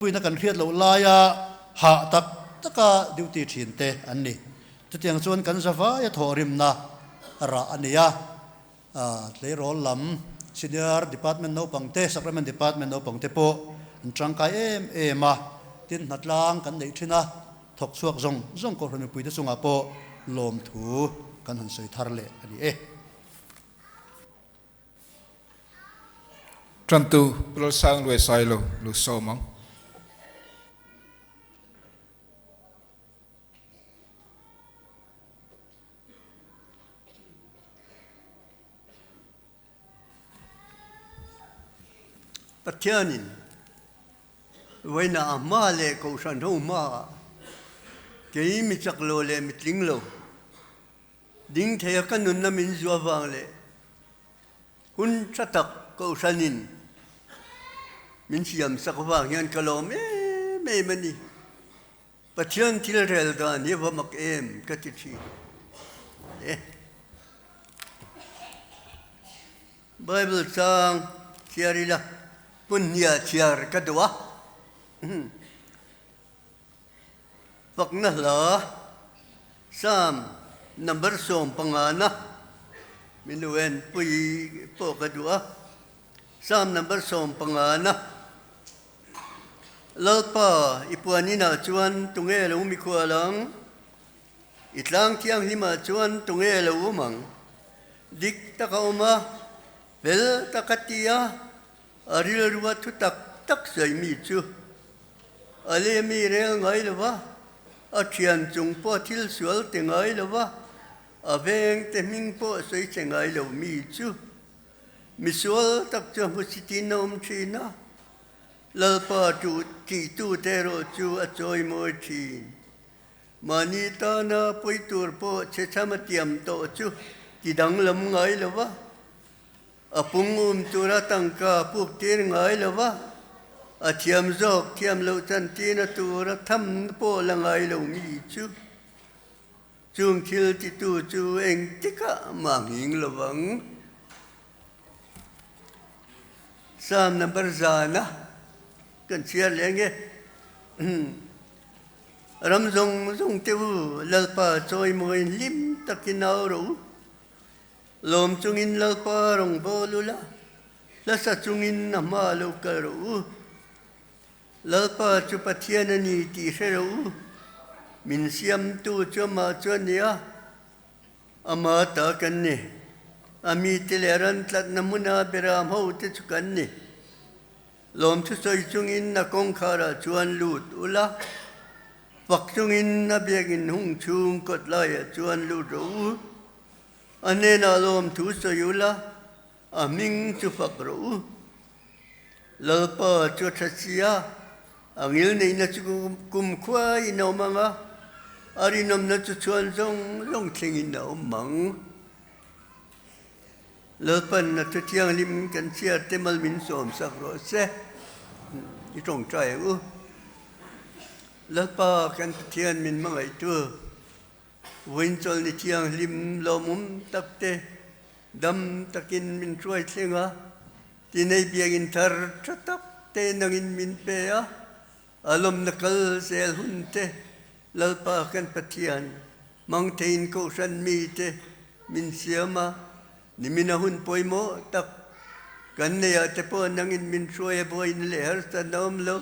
Puina kan hriat loh laia hah tak taka duty thin te an ni. Chutiang chuan kan zavaia thawhrimna rah a ni a, tleirawl lam Senior Department naupang te, Sacrament Department naupang te pawh an tangkai em em a, tin hnatlang kan neih thin a, thawk chhuak zawng zawng Kohhran mipuite chungah pawh lawmthu kan han sawi thar leh a ni e. Ṭantu Pu Lalsang Luai Sailo lu sawm ang. Pathianin vawiinah a hma leh Kohhran ho hmaah kei mi chak lo leh mi tling lo, Ding theia ka nunna min zuah vang leh hun tha tak Kohhranin min siamsak vang hian ka lawm em em a ni. Pathian thil rel dan hi va mak em ka ti thin e. Bible chang chhiar ila hmun hniah chhiar ka duh a. Fakna hla Psalm number 15 na min lo en pui pawh ka duh a, Psalm number 15 na Lalpa i puan inah chuan tunge lo mikhual ang? I tlang thianghlimah chuan tunge lo awm ang? Dik taka awm a, fel taka ti a, A rilrua thu tak tak sawi mi chu a leh mi rel ngai lo va, a thian chung pawh thil sual ti ngai lo va, a veng te hming pawh sawi che ngai lo mi chu misual tak chu a hmusitin a awm thin a, Lalpa tu tihtu te erawh chu a chawimawi thin. Mahni tana pawi tur pawh chhechham a tiam tawh chu ti danglam ngai lo va, A pung um tura tangka puk tir ngai lo va, a thiam zawk thiam loh chantina tura tham pawh la ngai lo mi chu. Chung thil titu chu engtikah mah nghing lo vang. Psalm number zana kan chhiar leh nge. Ram zawng zawng te u, Lalpa chawimawiin hlim takin au rawh u. Lawm chungin Lalpa rawn bawl ula, hlasa chungin a hma lo kal rawh u. Lalpa chu Pathian a ni tih hre rawh u. Min siamtu chu amah chu a ni a, ama ta kan ni. A mite leh ran tlatna hmuna beram hote chu kan ni. Lawmthu sawi chungin a kawngkharah chuan lut ula, fak chungin a biakinn hung chhung kawt laiah chuan lut rawh u. A hnenah lawmthu sawi ula, a hming chu fak rawh u. Lalpa chu a tha si a, a ngil neihna chu kumkhuaiin a awm ang a, a rinawmna chu chhuan zawng zawng thlengin a awm ang. Lalpan a thu thianghlim kan chhiar te mal min sawmsak rawh se, i tawngtai ang u. Lalpa kan Pathian min hmangaihtu. Vawiin ni thianghlim lawmawm tak te dam takin min hruai thleng a, tinei biakinn thar tha tak te nangin min pe a, a lawmna kal zel hun te Lalpa kan Pathian hmang theiin Kohhran mite min siam a, nimina hun pawimawh tak kan neihah te pawh nangin min hruai a buaina leh harsatna awm lo.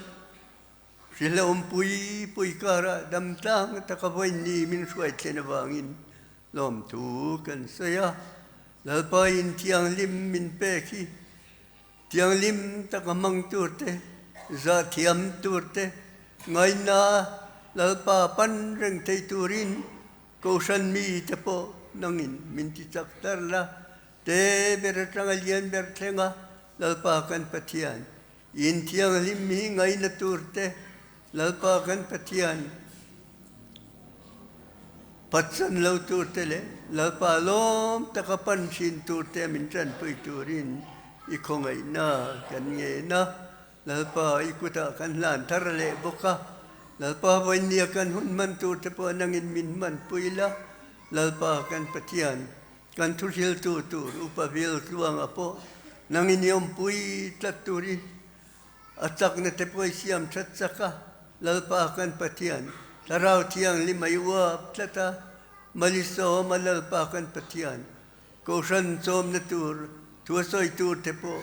Hrilhlawm pui pui karah dam tlang taka vawiin min hruai thlen avangin lawmthu kan sawi a, Lalpa in thianghlim min pek hi thianghlim taka hmang tur te, zah thiam tur te, ngaina Lalpa pan reng thei turin Kohhran mi te pawh nangin min ti chak tar la, te ber atanga lian ber thlenga Lalpa kan Pathian In thianghlim hi ngaina tur te Lalpa kan Pathian phatsan lo tur te leh Lalpa lawm taka pan thin tur te min tanpui turin i khawngaihna kan ngen a. Lalpa i kutah kan hlan thar leh bawk a. Lalpa vawinia kan hun hman tur te pawh nangin min hmanpui la. Lalpa kan Pathian Kan thuhriltu tur Upa Vil Tluanga pawh nangin i awmpui tlat turin A chakna te pawh i siam that chak a, Lalpa kan Pathian, Thlarau Thianghlim a i uap tlat a, Malisawm a Lalpa kan Pathian, Kohhran chawmna tur, thua sawi tur te pawh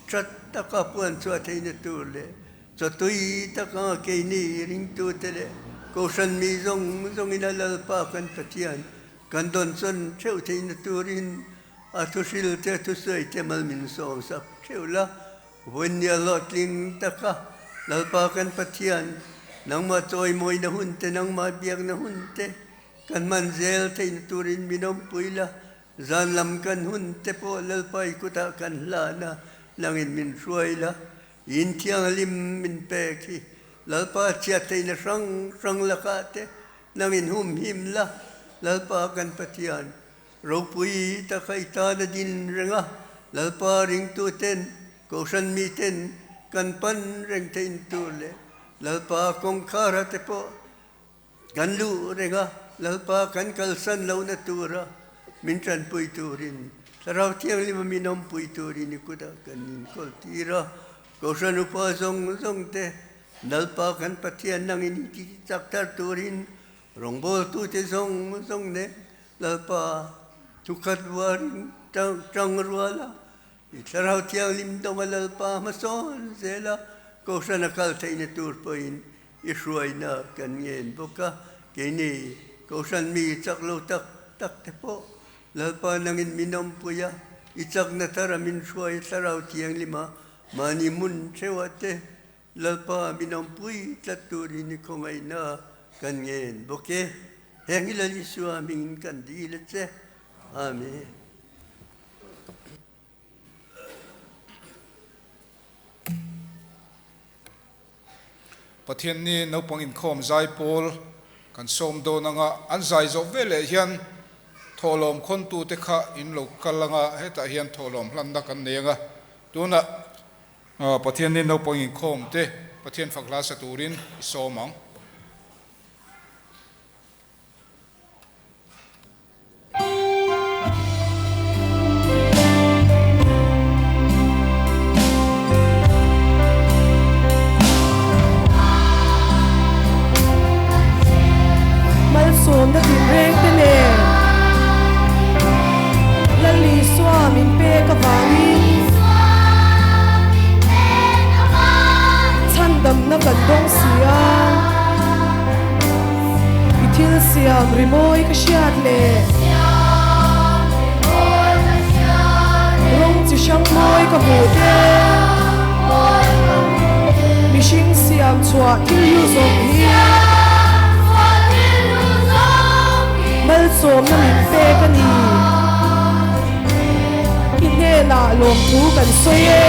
that taka puan chhuah theihna tur leh chawtui tak anga keini ringtute leh Kohhran mi zawng zawngin a Lalpa kan Pathian kan dawnsawn theuh theihna turin a thuhrilte a thusawi te mal min sawm sak theuh la. Vawinia hlawhtling taka Lalpa kan Pathian, nangmah chawimawina hun te, nangmah biakna hun te kan hman zel theihna turin min awmpui la, zan lam kan hun te pawh Lalpa i kutah kan hlan a, nangin min hruai la, in thianghlim min pek hi Lalpa chhiat theihna hrang hrang lakah te nangin humhim la, Lalpa kan Pathian, Ropui taka i tan a din reng a, Lalpa ringtuten, Kohhran miten kan pan reng theih tur leh Lalpa kawngkhara te pawh kan luh reng a, Lalpa kan kalsan lohna tura min tanpui turin Thlarau Thianghlima min awmpui turin i kutah kan inkawl tir a, Kohhran upa zawng zawng te Lalpa kan Pathian nangin i ti chak thar turin rawngbawltute zawng zawng nen Lalpa, thukhat rualin tang rual a, i Thlarau Thianghlim dawnga Lalpa hmasawn zel a, Kohhran a kal theihna tur pawhin i hruaina kan ngen bawk a. Keini Kohhran mi chak lo tak tak te pawh Lalpa nangin min awmpui a, i chakna thara min hruai Thlarau Thianghlima mahni hmun theuhah te Lalpa min awmpui tlat turin i khawngaihna kan ngen bawk e. Heng hi Lal Isua hmingin kan dil a che. Amen. Pathian ni naupang inkhawm zai pawl kan sawm dawn anga an zai zawh veleh hian thawhlawm khawntute kha in lo kal anga hetah hian thawhlawm hlanna kan nei anga tunah Pathian ni naupang inkhawm te Pathian fak hla sa turin i sawm ang. Malsawmna tinreng te nen Lal Isua min pek avangin Chhandamna kan dawng si a, i thil siam rimawi ka hriat leh Rawng chi hrang mawi ka hmuh te Mihring siam chhuah thil hlu zawng hi Malsawmna min pek a ni. I hnenah lawmthu kan sawi e.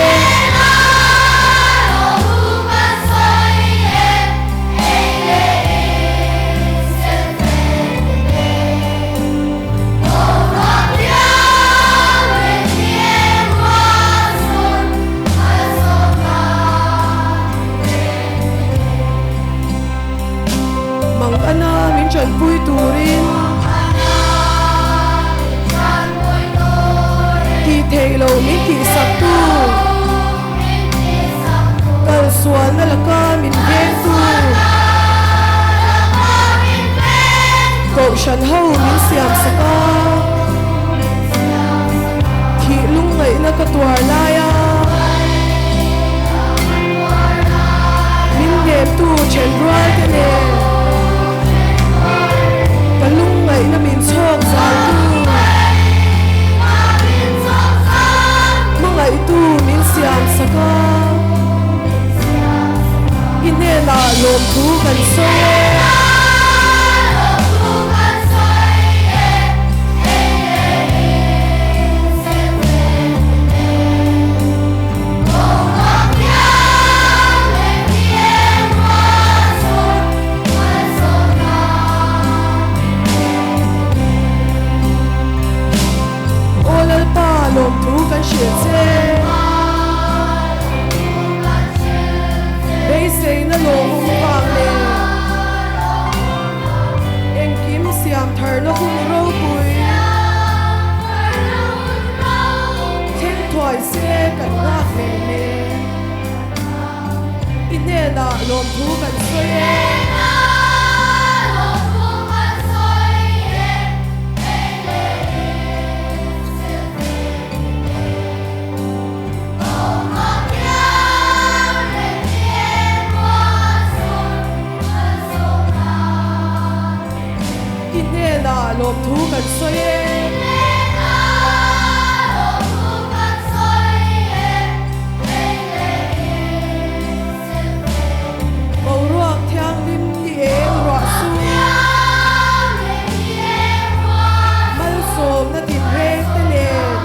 Mang ana min tanpui turin Tih theih loh min tihsak tu Kal sualna laka min vengtu Kohhran ho min siam sak a Thih lungngaihna ka tuar lai a Min hnemtu then rual te nen Ka lungngaihna min chhawk zaltu Hmangaihtu min siam sak a I hnenah lawmthu kan sawi e. Aw Lalpa, lawmthu kan hrilh che. Beiseina lawmawm vang leh. thu kan sawi e. I hnenah lawmthu kan sawi e. Boruak thianghlim ni eng ruah su. Malsawmna tinreng te nen.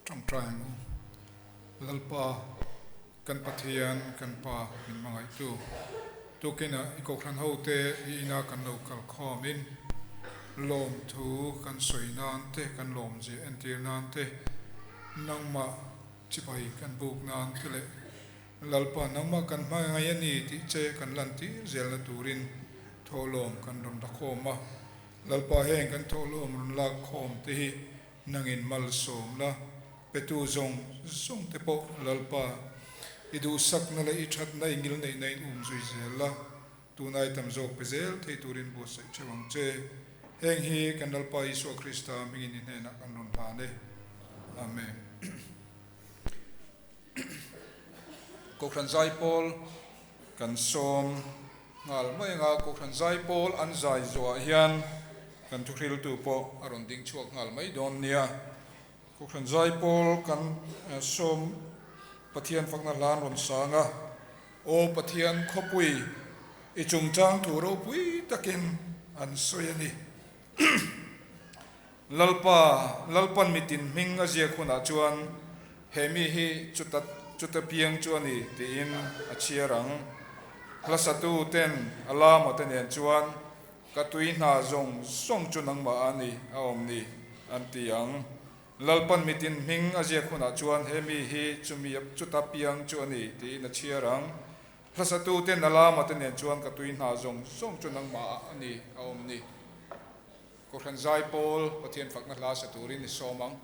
Ṭawngṭai ang u. Lalpa, kan Pathian, kan Pa min hmangaihtu, tukinah i kohhran hote i ina kan lo kal khawmin lawmthu kan sawi nan te, kan lawmzia entir nan te, nangmah chibai kan buk nan te leh Lalpa nangmah kan hmangaih a ni tih che kan lantir zelna turin thawhlawm kan rawn la khawm a. Lalpa heng kan thawhlawm rawn lak khawm te hi nangin malsawm la, petu zawng zawng te pawh Lalpa i duhsakna leh i thatna i ngil neihna in um zui zel la, tunai tam zawk pe zel thei turin buatsaih theuh ang che. Heng hi kan Lalpa Isua Krista hmingin i hnenah kan rawn hlan e. Amen. Kohhran Zaipawl kan sawm nghal mai anga Kohhran Zaipawl an zai zawhah hian kan thuhriltu pawh a rawn ding chhuak nghal mai dawn nia. Kohhran Zaipawl kan sawm Pathian fakna hlan rawn sang a, Aw Pathian khawpui i chungchang thu ropui takin an sawi a ni. Lalpa, Lalpan mitin hming a ziak hunah chuan he mi hi chuta chuta piang chu a ni tiin a chhiar ang. Hlasatu ten a lama te nen chuan ka tui hna zawng zawng chu nangmah a ni a awm ni an ti ang. Lalpan mitin hming a ziak hunah chuan he mi hi chumi chuta piang chu a ni tiin a chhiar ang. Hlasatu ten a lama te nen chuan ka tui hna zawng zawng chu nangmah a ni a awm ni. Kohhran Zaipawl Pathian fakna hla sa turin i sawm ang.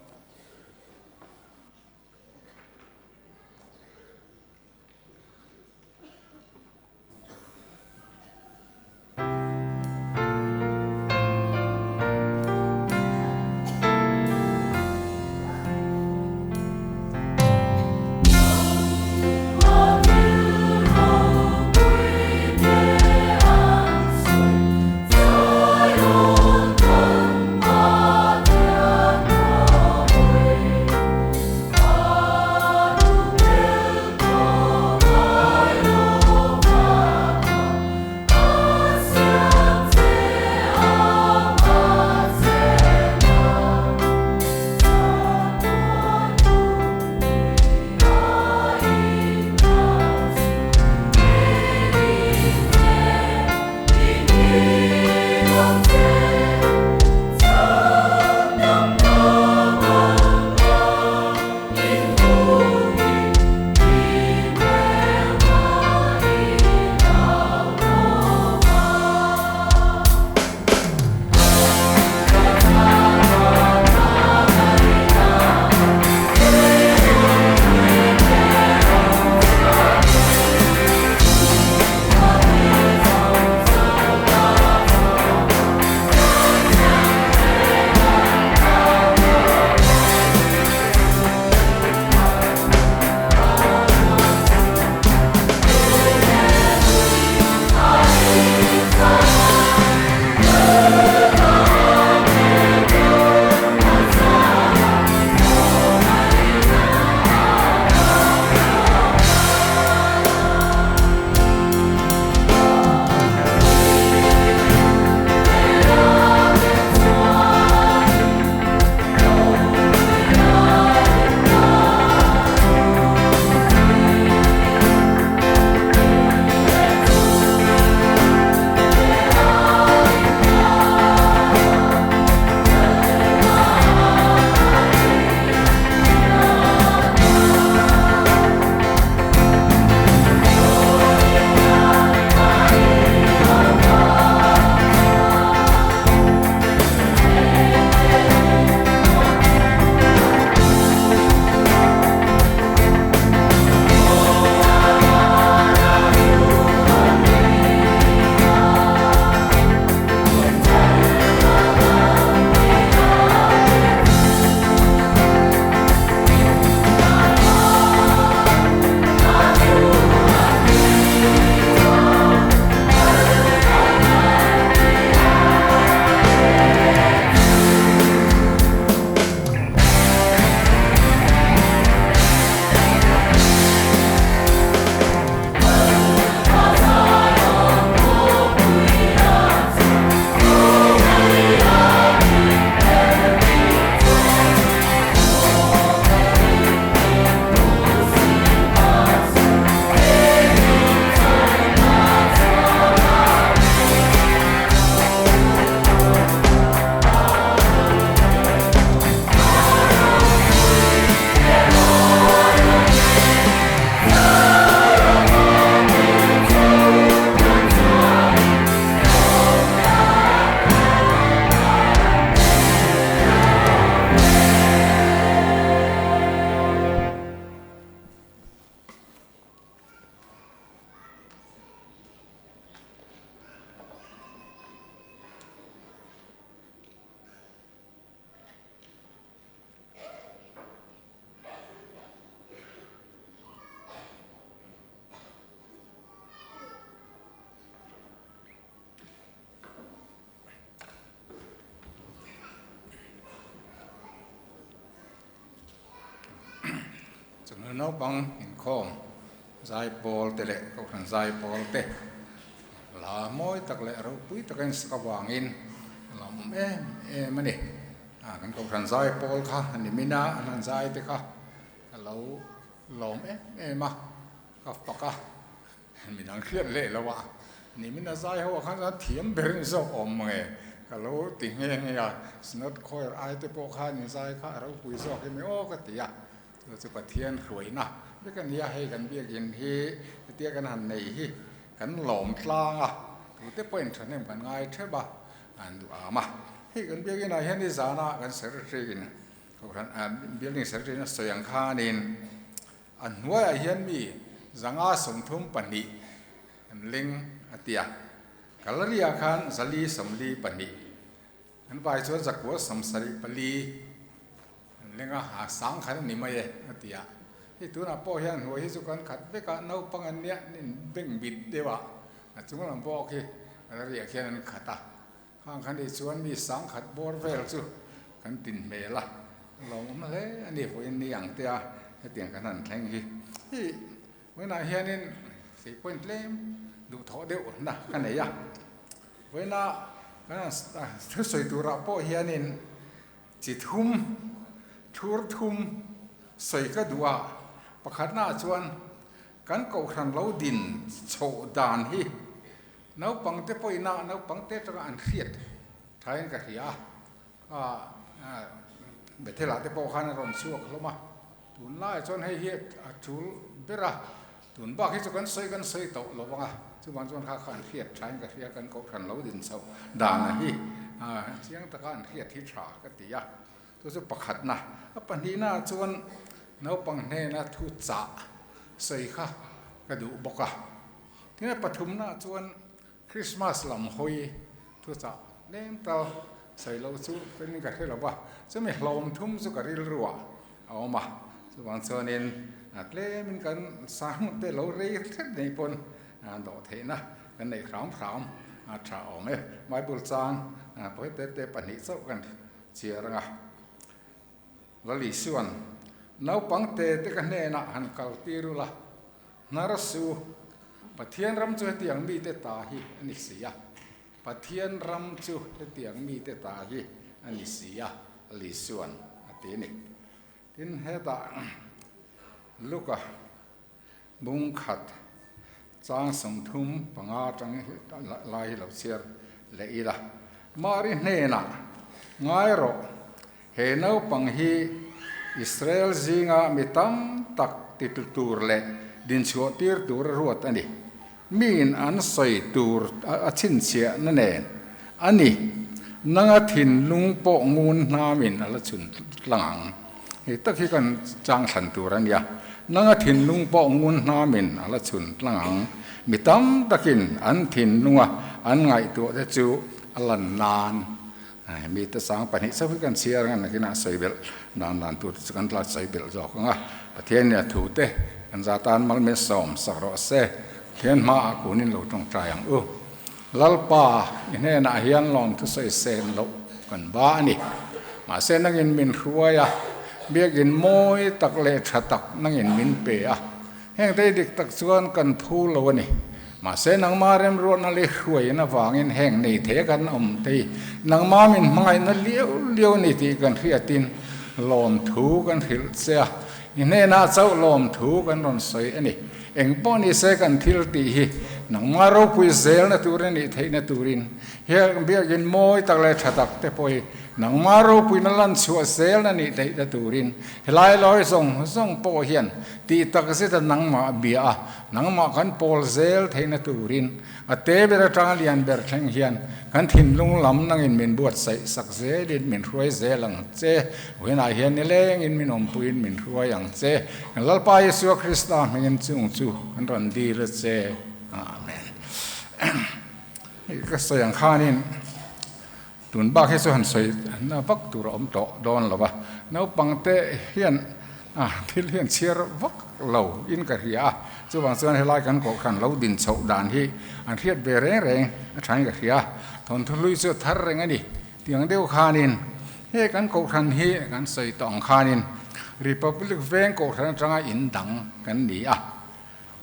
Naupang inkhawm zaipawl te leh kohhran zaipawl te la mawi tak leh ropui taka in sak avangin a lawmawm em em a ni. Kan kohhran zaipawl kha a ni min a, an han zai te kha ka lo lawm em em a, ka fak a, midang hriat leh lo a, ni min a zai ho ah khan chuan thiam ber in zawk awm mange ka lo ti nghe nghe a, Synod Choir ai te pawh khan in zai kha a ropui zawk em aw ka ti a. Chu chu Pathian hruaina vek a nia, hei kan biakinn hi hetia kan han nei hi kan lawm tlang a, tute pawhin thahnem kan ngai theuh a, an duh am a. Hei kan biakinn ah hian nizana kan secretary in kohhran building secretary in a sawi ang khanin a hnuaiah hian mi 532 an ling a ti a, gallery ah khan 442. An vai chuan 974 an leng a, a sang khat a ni mai e a ti a. Hei tunah pawh hian hnuai hi chu kan khat vek a, naupang an nia an in beng bit deuh a, a chung lam pawh khi a la riah khian an khat a. Khang kha nih chuan mi sang khat bawr vel chu kan tin hmel a, a lawmawm hle a ni vawiin ni ang te a hetiang kan han thleng hi. Hei vawiinah hianin sei point tlem duhthawh deuh na ka nei a. Vawiina kan thusawi turah pawh hianin chi thum, thur thum sawi ka duh a, pakhatnaah chuan kan kohhran lo din chhoh dan hi naupangte pawhina naupangte atanga an hriat thain ka hria a, Bethel-ah te pawh khan a rawn chhuak hlawm a. Tunlaiah chuan hei hi a tul ber a, tun bak hi chu kan sawi kan sawi tawh lo vang a, chuvang chuan kha kha an hriat thain ka hria kan kohhran lo din chhoh dan a hi chiang taka an hriat hi tha ka ti a, chu chu pakhatna. A pahnihna ah chuan naupang hnena thu chah sawi kha ka duh bawk a, tin a pathumna ah chuan Christmas lam hawi thuchah lem tal sawi loh chu felin ka hre lo va, chumi hlawm thum chu ka rilruah a awm a, chuvang chuanin tlemin kan sang te lo rei hret nei pawn dawh theihna kan neih hram hram a tha awm e. Bible chang pawi te te pahnih chauh kan chhiar ang a, Lal Isua'n naupang te te ka hnenah han kal tir ula, Hnar su, Pathian ram chu hetiang mite ta hi a ni si a, Pathian ram chu hetiang mite ta hi a ni si a, Lisuan a ti a ni. Tin, hetah Luka bung khat chang 35 atang lai hi lo chhiar leh ila. Mari hnenah, Ngai rawh, He naupang hi Israel zinga mi tam tak titlu tur leh dinchhuah tir tur a ruat a ni. Miin an sawi tur a chhinchhiahna nen a ni. Nanga thinlung pawh ngun hnamin a la chhun tlang ang. Hei tak hi kan chang thlan tur a nia. Nanga thinlung pawh ngun hnamin a la chhun tlang ang. Mi tam takin an thinlunga an ngaihtuah te chu a lan nan. Mite sang pahnih chauh hi kan chhiar ang a, nakinah sawi belh dan dan tur te chu kan tla sawi belh zawk ang a. Pathian nia thu te kan za tan mal min sawm sak rawh se, Pathian hmaah kunin lo tawngtai ang u. Lalpa i hnenah hian lawmthu sawi sen loh kan ba a ni. Mahse nangin min hruai a, biakin mawi tak leh tha tak nangin min pe a. Hengte dik tak chuan kan phu lo a ni. Mahse nangma remruatna leh hruaiin avangin heng nei thei a kan awm thei. Nangma min hmangaihna liau liau a ni tih kan hriatin lawmthu kan hrilh che a, i hnenah chauh lawmthu kan rawn sawi a ni. Eng pawh ni se kan thil tih hi nangma ropui zelna tur a nih theihna turin heng biakin mawi tak leh tha tak te pawh hi nangma ropuina lan chhuah zelna nih theihna turin helai lawi zawng zawng pawh hian Tih tak zet a nangmah bia a, nangmah kan pawl zel theihna turin a te ber atanga lian ber thleng hian kan thinlung lam nangin min buatsaih sak zelin min hruai zel ang che. Vawiinah hian nilengin min awmpuiin min hruai ang che. Kan Lalpa Isua Krista hmingin chung chu kan rawn dil a che. Amen. Hei ka sawi ang khanin Tun bak hi chu han sawi na vak tur a awm tawh dawn lo va, naupangte hian thil hi an chhiar vak lo in ka hria a, chuvang chuan helai kan kohhran lo din chhoh dan hi an hriat ve reng reng a thain ka hria a, thawnthu hlui chu a thar reng a ni. Tiang deuh khanin he kan kohhran hi kan sawi tawh ang khanin Republic Veng Kohhran atanga in dang kan ni a.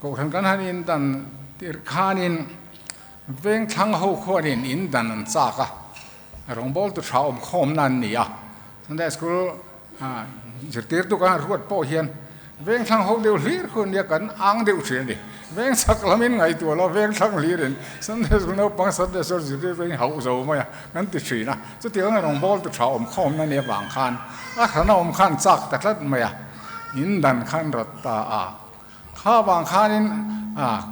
Kohhran kan han in dan tirh khanin veng thlang ho khuanin in dan an chak a, rawngbawltu tha awm khawmna an ni a. Sunday School zirtirtu kan han ruat pawh hian veng thlang ho deuh hlir khu ania kan ang deuh thin a ni. Veng chak lamin ngaihtuah lo veng thlang hlirin Sunday School naupang Sunday School zirtirtu in hauh zo mai a kan ti thin a. Chutiang rawngbawltu tha awm khawmna nia vang khan a hrana awm khan chak ta tlat mai a, in dan khan rawt ta a. Kha vang khanin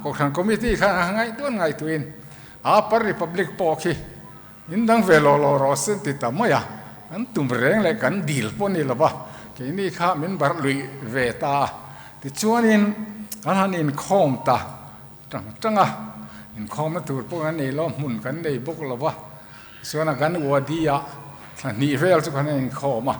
Kohhran Committee khan a ngaihtuah ngaihtuahin Upper Republic pawh khi in dang ve lo lo rawh se ti ta mai a, kan tum reng leh kan dil pawh ni lova keini kha min barh luih ve ta a. Tichuanin kan han inkhawm ta tang tang a, inkhawmna tur pawh kan nei lo, hmun kan nei bawk lova, tichuan a kan wadi ah thla hnih vel chu kan inkhawm a.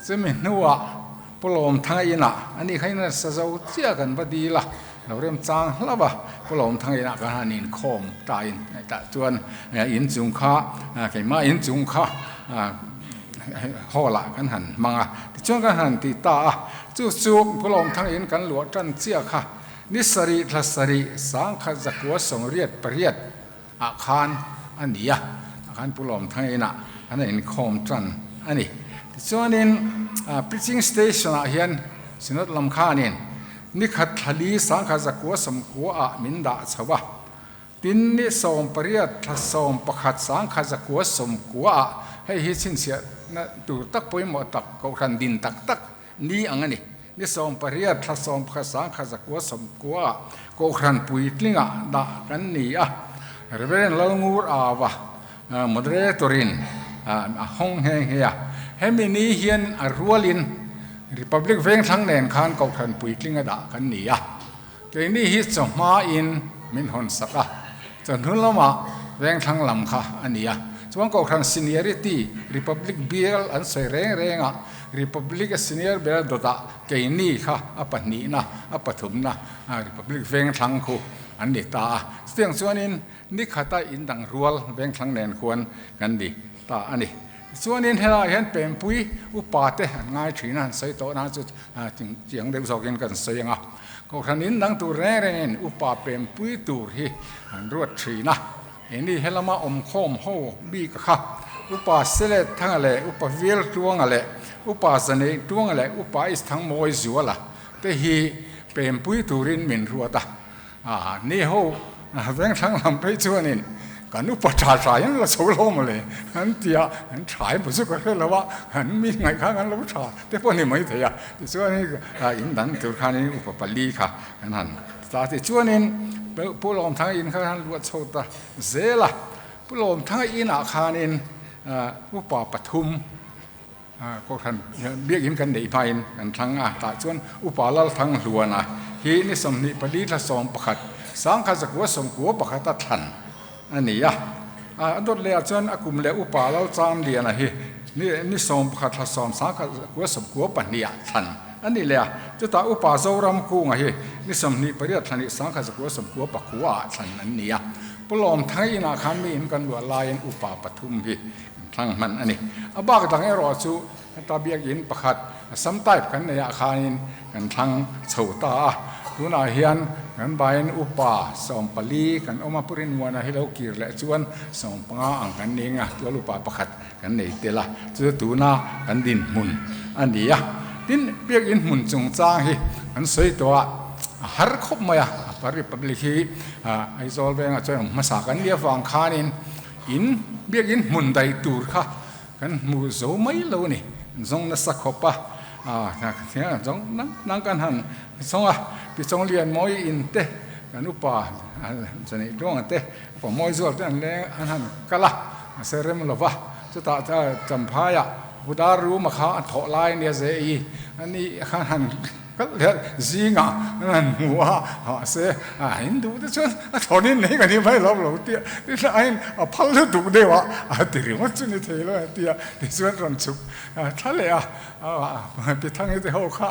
Chumi hnuah Pu Lawmthanga inah a ni kha in a sa zo chiah kan va dil a, lo remchang hlauh a, Pu Lawmthanga inah kan han inkhawm ta in tah chuan inchung kha keimah inchung kha hall ah kan han hmang a, tichuan kan han ti ta a, chu chu Pu Lawmthanga in kan luah tan chiah kha ni sarih thla sarih sangkhat zakua 88 ah khan a ni a, ah khan Pu Lawmthanga inah an inkhawm tan a ni. Tichuanin preaching station ah hian Synod lam khanin ni khat thla li sangkhat zakua sawmkua ah min dah chho a, tin ni 18 thla 11 sangkhat zakua sawmkua ah hei hi chhinchhiahna tur tak pawimawh tak kohhran din tak tak Ni ang a ni. Ni 18 thla 11 sangkhat zakua sawmkua ah Kohhran puitlingah dah kan ni a. Reverend Lalngur Ava moderator in a hawng nghe nghe a. Hemi ni hian a rualin Republic Vengthlang nen khan Kohhran puitlinga dah kan ni a. Keini hi chawhma in min hawn sak a, chawhnu lamah Vengthlang lam kha a ni a. Chuan Kohhran Seniority Republic Bial an sawi reng reng a, Republic a senior ber dawtah keini kha a pahnihna, a pathumna Republic Vengthlang khu an ni ta a. Chutiang chuanin ni khata in dang rual Vengthlang nen khuan kan ni ta a ni. Tichuanin helaiah hian Pempui upa te an ngai thin a, an sawi tawh na chu chiang deuh zawkin kan sawi ang a. Kohhran in dang tur reng rengin upa Pempui tur hi an ruat thin a. Ini helama awmkhawm ho bik kha Upa Selet Thanga leh Upa Vil Tluanga leh Upa Zaneih Tluanga leh Upa Isthangmawi Zuala te hi Pempui turin min ruat a. A ni ho, vengthlang lam phei chuanin kan upa tha tha hian la chho lo mawle an ti a, an tha emaw chu ka hre lo a, an mi ngaih khan an lo tha te pawh a ni maithei a, tichuanin in dang tur khanin upa pali kha kan han ti ta a, tichuanin Pu Lawmthanga in kha han luah chho ta zel a, Pu Lawmthanga inah khanin upa pathum Kohhran biakinn kan neih hmain kan thlang a, tah chuan Upa Lalthang Hluana hi ni 24 thla 11 sangkhat zakua sawmkua pakhata thlan a ni a. A dawt lehah chuan a kum leh Upa Lalchamliana hi ni 11 thla 10 sangkhat zakua sawmkua pahniha thlan a ni leh a. Chutah Upa Zoram Kunga hi ni 28 thla ni sangkhat zakua sawmkua pakua ah thlan an ni a. Pu Lawmthanga inah khan miin kan luah laiin Upa pathum hi Thlang hman a ni. A bak dang erawh chu heta biakinn pakhat Assam type kan neih ah khanin kan thlang chho ta a. Tunah hian kan bain upa 14 kan awm a, Pu Rinmuana hi lo kir leh chuan 15 ang kan ning a, tual upa pakhat kan nei tel a, chu chu tuna kan dinhmun a ni a. Tin, biakinn hmun chungchang hi kan sawi tawh a, a har khawp mai a, Upper Republic hi Aizawl vengah chuan awm hmasa kan nih avang khanin In biakinn hmun daih tur kha kan hmu zo mai lo a ni. Zawng nasa khawp a, zawng nang nang kan han zawng a, Pichawng lian mawi in te kan upa Zaneih Tluanga te upa mawi zual te an leng an han kal a, mahse rem lo va, chutah Champhaiah Budar Ruma kha a thawh lai a nia ze-i a ni khan han Kal leh zingah an han hmu a, mahse a in duh te chuan a thawn in nei ka ni mai lo lo tia tihlaiin a phal lutuk deuh a, a ti ringawt chu ni thei lo a tia tichuan rawn chhuk thla leh a, Pithangi te ho kha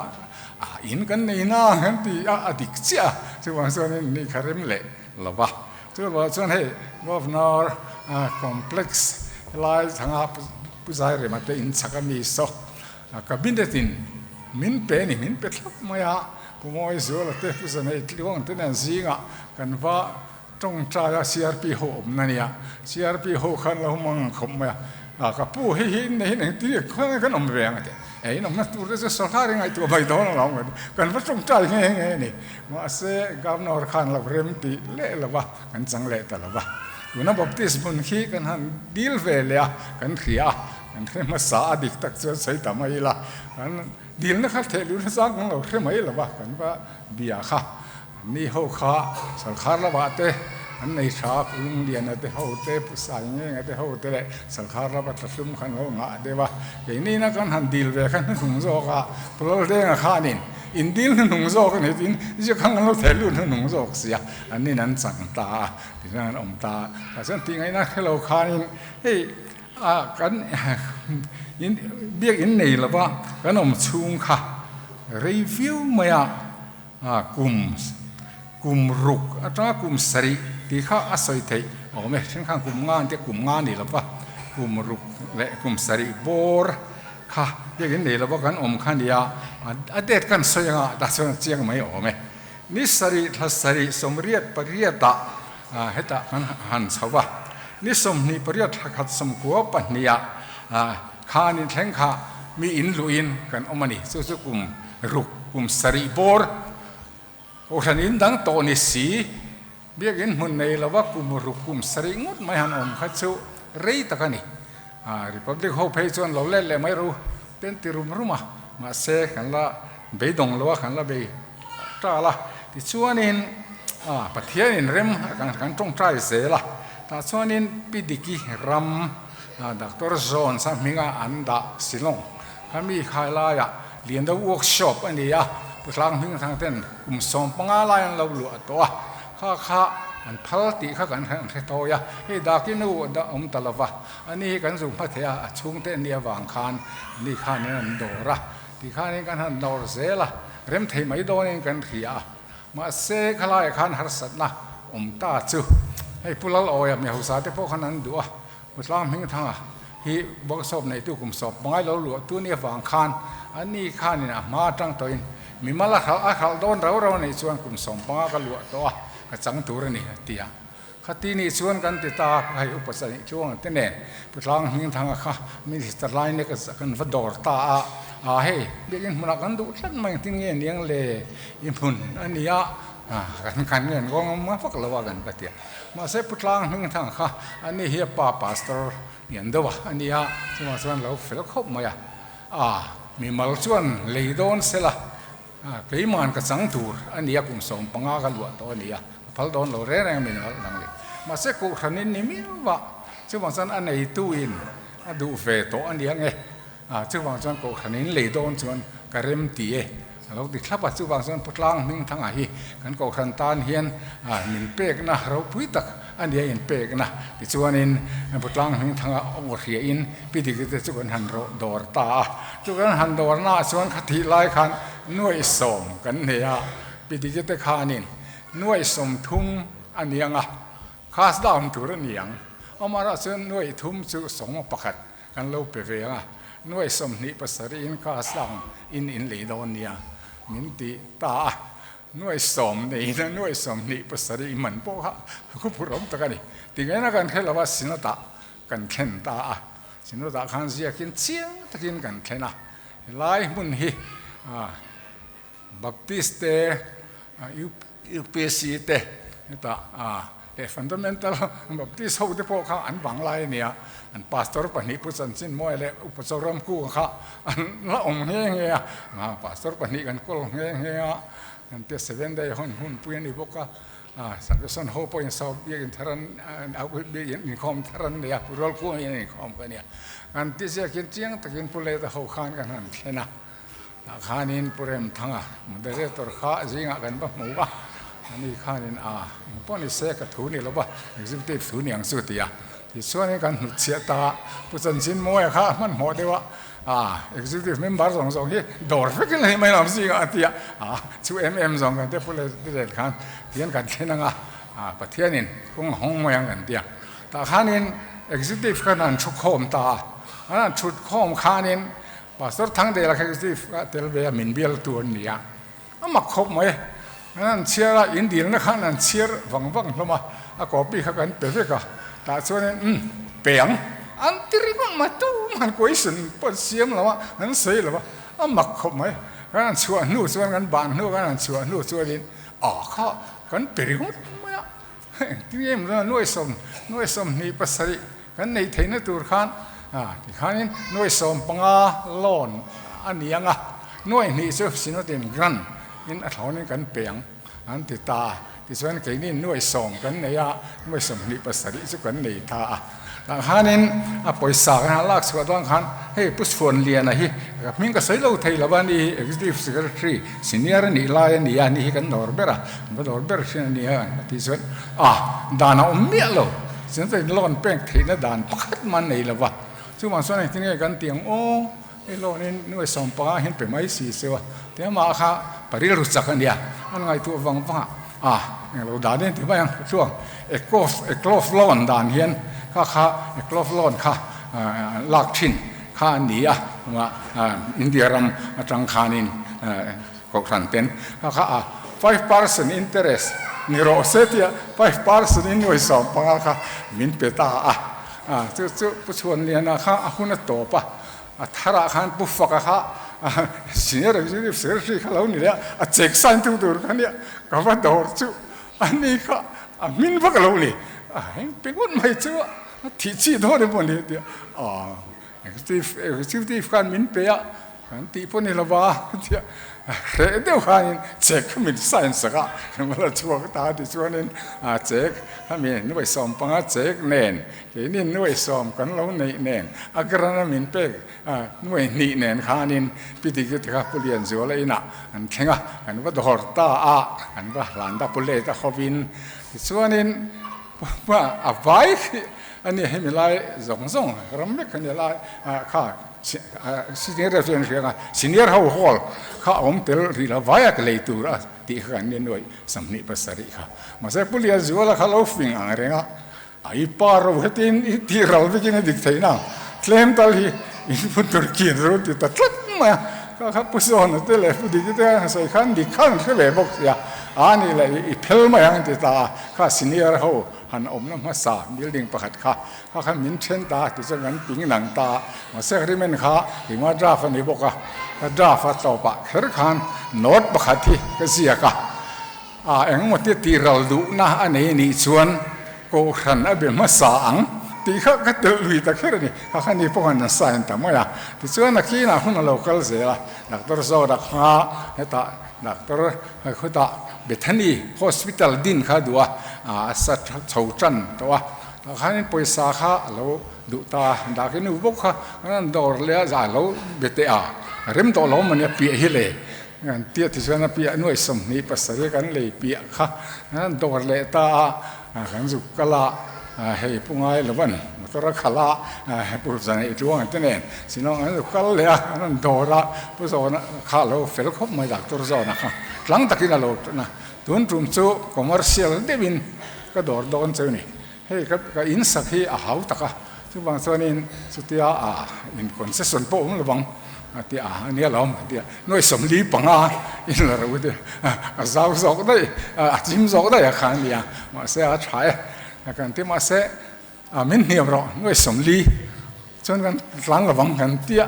in kan nei na ang an ti a, a dik chiah a, chuvang chuanin ni kha rem leh lo va. Chuvang chuan hei Governor Complex helai thanga Pu Zairema te in chhak a mi saw Cabinet in. Min pe a ni, min pe thlap mai a. Pu Mawizuala te, Pu Zanei Tluang te nen zingah kan va tawngtai a, CRP ho awmna a nia. CRP ho khan lo hmang ang khawp mai a, a ka pu hei hi innei hian engtin nge khawnge kan awm ve ang a ti. E inawmna tur te chu sawrkar i ngaihtuah mai dawn a lo awm kan va tawngtai nghe nghe a ni. Mahse Governor khan lo rem tih leh lo va, kan chang leh ta lo va. Tuna Baptist hmun khi kan han dil ve leh a, kan hria a, kan hre hmasa a dik tak chuan sawi ta mai ila, kan dilna kha theh luhna chang kan lo hre mai lo va, kan va bia kha. Anni ho kha Salkhar lamah te an nei tha a, Pu Lungliana te ho te, Pu Saingenga te ho te leh Salkhar lama tlahlum kha an lo ngah deuh a. Keini na kan han dil ve kha hnuhnung zawk a, Pu Laldenga khanin in dil hnuhnung zawk a ni tiin ziak khan kan lo theh lut hnuhnung zawk sia, annin an chang ta a, tichuan an awm ta a. Tah chuan tih ngaihna hre lo khanin hei a kan in biak in nei lova kan awm chhung kha rei viau mai a. Kum kum ruk atanga kum sarih tih kha a sawi theih awm e, thenkhan kum nga an tia kum nga a ni lo va, kum ruk leh kum sarih bawr kha biakin nei lova kan awm kha a nia, a date kan sawi anga tah chuan a chiang mai awm e. Ni sarih thla sarih sawmriat pariatah hetah kan han chho va, ni 28 thla khat sawmkua pahniha khan inthleng kha mi in luhin kan awm a ni, chu chu kum Ruk kum sarih bawr kohhran in dang tawh ni si, biakin hmun nei lova kum ruk kum sarih ngawt mai han awm kha chu rei tak a ni. Republic ho phei chuan lo let leh mai ro ten ti rum rum a, mahse kan la beidawng lo a, kan la bei tal a. Tichuanin Pathianin rem kan tawngtai zel a, tah chuanin Pi Diki ram Doctor Jones a hminga an dah Shillong kha mi khai laiah Lian deuh workshop a ni a, Pu Tlang hming thang ten kum 15 lai an lo luah tawh a, kha kha an phal tih kha kan hre tawi a, hei Daki nu a awm ta lo va, ani hi kan zu hma thei a, a chhungte an nih avang khan ani khanin an dawr a, ti khanin kan han dawr zel a, rem thei mai dawnin kan hria a, mahse khalaiah khan harsatna awm ta chu hei Pu Lalawiah mi hausa te pawh khan an duh a, Pu Tlang hming thanga hi workshop neitu kum sawp pangai lo luah tu nia vang khan ani khanin a hma atang tawhin mimal a hralh a hralh dawn rau rau anih chuan kum 15 ka luah tawh a ka chang tur a ni a ti a. Khati nih chuan kan ti ta a hei upa chani tluang te nen Pu Tlang hming thanga kha minister lai nek kan va dawr ta a a hei biakinn hmunah kan duh tlat mai engtin nge niang le i hmun a nia kan kan ngen kawng awm vak lo a kan va ti a. Mahse Pu Tlang hming thang kha ani hi a pa pastor lian deuh a a nia, chuvang chuan lo fel khawp mai a, a mimal chuan lei dawn sela keiman ka chang tur a nia kum 15 ka luah tawh a nia, ka phal dawn lo reng reng a mimal dang leh. Mahse Kohhran in ni miau a, chuvang chuan a neitu in a duh ve tawh a nia nge, chuvang chuan Kohhran in lei dawn chuan ka rem ti e. A lo ti thlap a, chuvang chuan Pu Tlang Hmingthanga hi kan Kohhran tan hian min pekna ropui tak a nia inpekna. Tichuanin Pu Tlang Hmingthanga aw hriain Pi Diki te chu kan han rawh dawr ta a. Chu kan han dawrnaah chuan kha thih lai khan nuaih sawm kan nei a, Pi Diki te khanin nuaih 30 a ni ang a, cash down tur a ni ang. Amaherawhchu chuan nuaih thum chu sawma pakhat Kan lo pe ve ang a, nuai 27 in ka sang in in lei dawn nia min ti ta a, nuai sawm neiin a nuai 27 man pawh kha khuphur awm tak a ni. Tingaina kan hre lo a, Synod-ah kan thlen ta a, Synod-ah khan ziakin chiang takin kan thlen a, helai hmun hi Baptist te, UPC te hetah leh Fundamental Baptist ho te pawh kha an vang lai a nia, an pastor pahnih Pu Chanchinmawia leh Upa Zoramkunga kha an la awm nghe nghe a, pastor pahnih kan kawl nghe nghe a, kan tia Seven Day hawn hunpui a ni bawk a, Salvation ho pawhin South biakin thar an biakin inkhawm thar an nei a, Pu Rualkunga hian inkhawm ka nia, kan ti ziakin chiang takin Pu Leta ho khan kan han thlen a. Tah khanin Pu Remthanga moderator kha zingah kan va hmu a, ani khanin a eng pawh ni se ka thu ni lo va, executive thu ni ang chu ti a. Tichuanin kan hnutchhiah ta a, Pu Chanchinmawia kha a hmanhmawh deuh a, a executive member zawng zawng hi dawr vek ila ni mai lo ang zingah a ti a, a chu em em zawng kan te Pu Leh khan tihian kan thlen ang a, a Pathianin kawng a hawng mai ang kan ti a. Tah khanin executive khan an thu khawm ta a, an han thut khawm khanin. Pastor Thangdela kha executive a tel ve a, min bial tu an ni a, a mak khawp mai. An han chhiar a, in dilna khan an chhiar vang vang hlawm a, a copy kha kan pe vek a, tah chuanin umm pe ang an ti ringawt mai, tumah an question pawh an siam lo a, an sawi lo a, a mak khawp mai. Kan han chhuah hnu chuan kan ban hnu kan han chhuah hnu chuanin a kha kan pe ringawt mai a, Engtin nge maw nuaisawm, nuaisawm hnih pasarih kan neih theihna tur khan tikhanin nuaisawm panga loan a ni ang a, nuaih hnih chu Synod-in grant in a thlawnin kan pe ang an ti ta a. Tichuan keini nuaisawm kan nei a, nuaisawm hnih pasarih chu kan nei ta a. Tah khanin a pawisa kan han lak chhuah dawn khan hei Pu Chhuanliana hi ka hming ka sawi lo thei lo a ni hi Executive Secretary Senior a nih lai a ni a, ni hi kan dawr ber a, kan va dawr ber thin a ni a a tih chuan a dan a awm miah lo, chuan chuan loan pek theihna dan pakhat mah an nei lo va, chuvang chuan engtin nge kan tih ang aw hei loan in nuai 15 hian pe mai si seuh a, ti amah kha pa rilru chak a nia, an ngaihtuah vang vang a. A, englo dan in ti mai ang chuang Eclof Eclof loan dan hian kha kha Eclof loan kha lak thin kha a ni a, India ram atang khanin kohhran ten kha kha a 5% interest ni rawh se tia 5% in nuai 15 kha min pe ta a, chu chu Pu Chhuanliana kha a hun a tawp a. A tharah khan Pu Faka kha Senior Executive Secretary kha lo ni leh a, a check sign tu tur kha nia, ka va dawr chu a ni kha a hmin vak lo ni, a heng pe ngawt mai chu a thih chih dawn emaw ni tia aw Executive khan min pe a, kan tih pawh ni lo va tia hreh deuh khanin check kha min sign sak a, ka la chhuak ta tichuanin check kha mi nuai 15 check nen Keini nuai sawm kan lo neih nen a grana min pek nuai hnih nen khanin Pi Dikite kha Pu Lianzuala inah an thleng a, kan va dawr ta a, kan va hlan ta Pu Leta hovin. Tichuanin a vai khi a ni hemi lai zawng zawng ram vek a ni lai kha senior reference hriang a senior ho hall kha a awm tel rih lo vaia ka lei tur a tih kha kan ni nuai 27 kha. Mahse Pu Lianzuala kha lo fing ang reng a. A i pa ro hetin i tih ral vekin a dik theih na, tlem tal hi in pu tur kin ru ti ta tlat mai a, kha kha Pu Zawna te leh Pu Diki te an sawi khan dik khan an hre ve bawk sia, a nih leh i phel mai ang ti ta a, kha senior ho han awmna hmasa building pakhat kha kha khan min then ta ti chuan kan ping nang ta a, mahse agreement kha keimah draft a ni bawk a, ka draft a tawpah kher khan note pakhat hi ka ziak a. A engmaw te tih ral duhna a nei anih chuan Kohhran a be hmasa ang tih kha ka telh lui ta kher a ni. Kha kha ni pawh han sign ta mai a. Tichuan a kinah hun a lo kal zel a, Doctor Zawra kha hetah Doctor khutah Bethany Hospital din kha a duh a, a sa chho tan tawh a. Tah khanin pawisa kha a lo duh ta a, Daki nu bawk kha an han dawr leh a, a lo be teh a, rem tawh lo mawni a piah hi le. Kan tia ti chuan a piah nuai 27 kan lei piah kha an dawr leh ta a, kan zuk kal a, hei pu ngai lo an motor a khalh a, pu Zanaih Tluang te nen Shillong an zuk kal leh a, an rawn dawr a, pu Zawna kha a lo fel khawp mai Doctor Zawna kha tlang takin a lo tan a, tun tum chu commercial deuhin ka dawr dawn chu a ni, hei ka in sak hi a hau tak a, chuvang chuanin chutia in concession pawh awm lo vang. A ti a, a nia lo a ti a, nuai 45 in la ro te a zau zawk daih, a chim zawk daih a kha a nia, mahse a tha e, a kan ti mahse a min hniam rawh nuai 40 chuan kan tlang lovang kan ti a,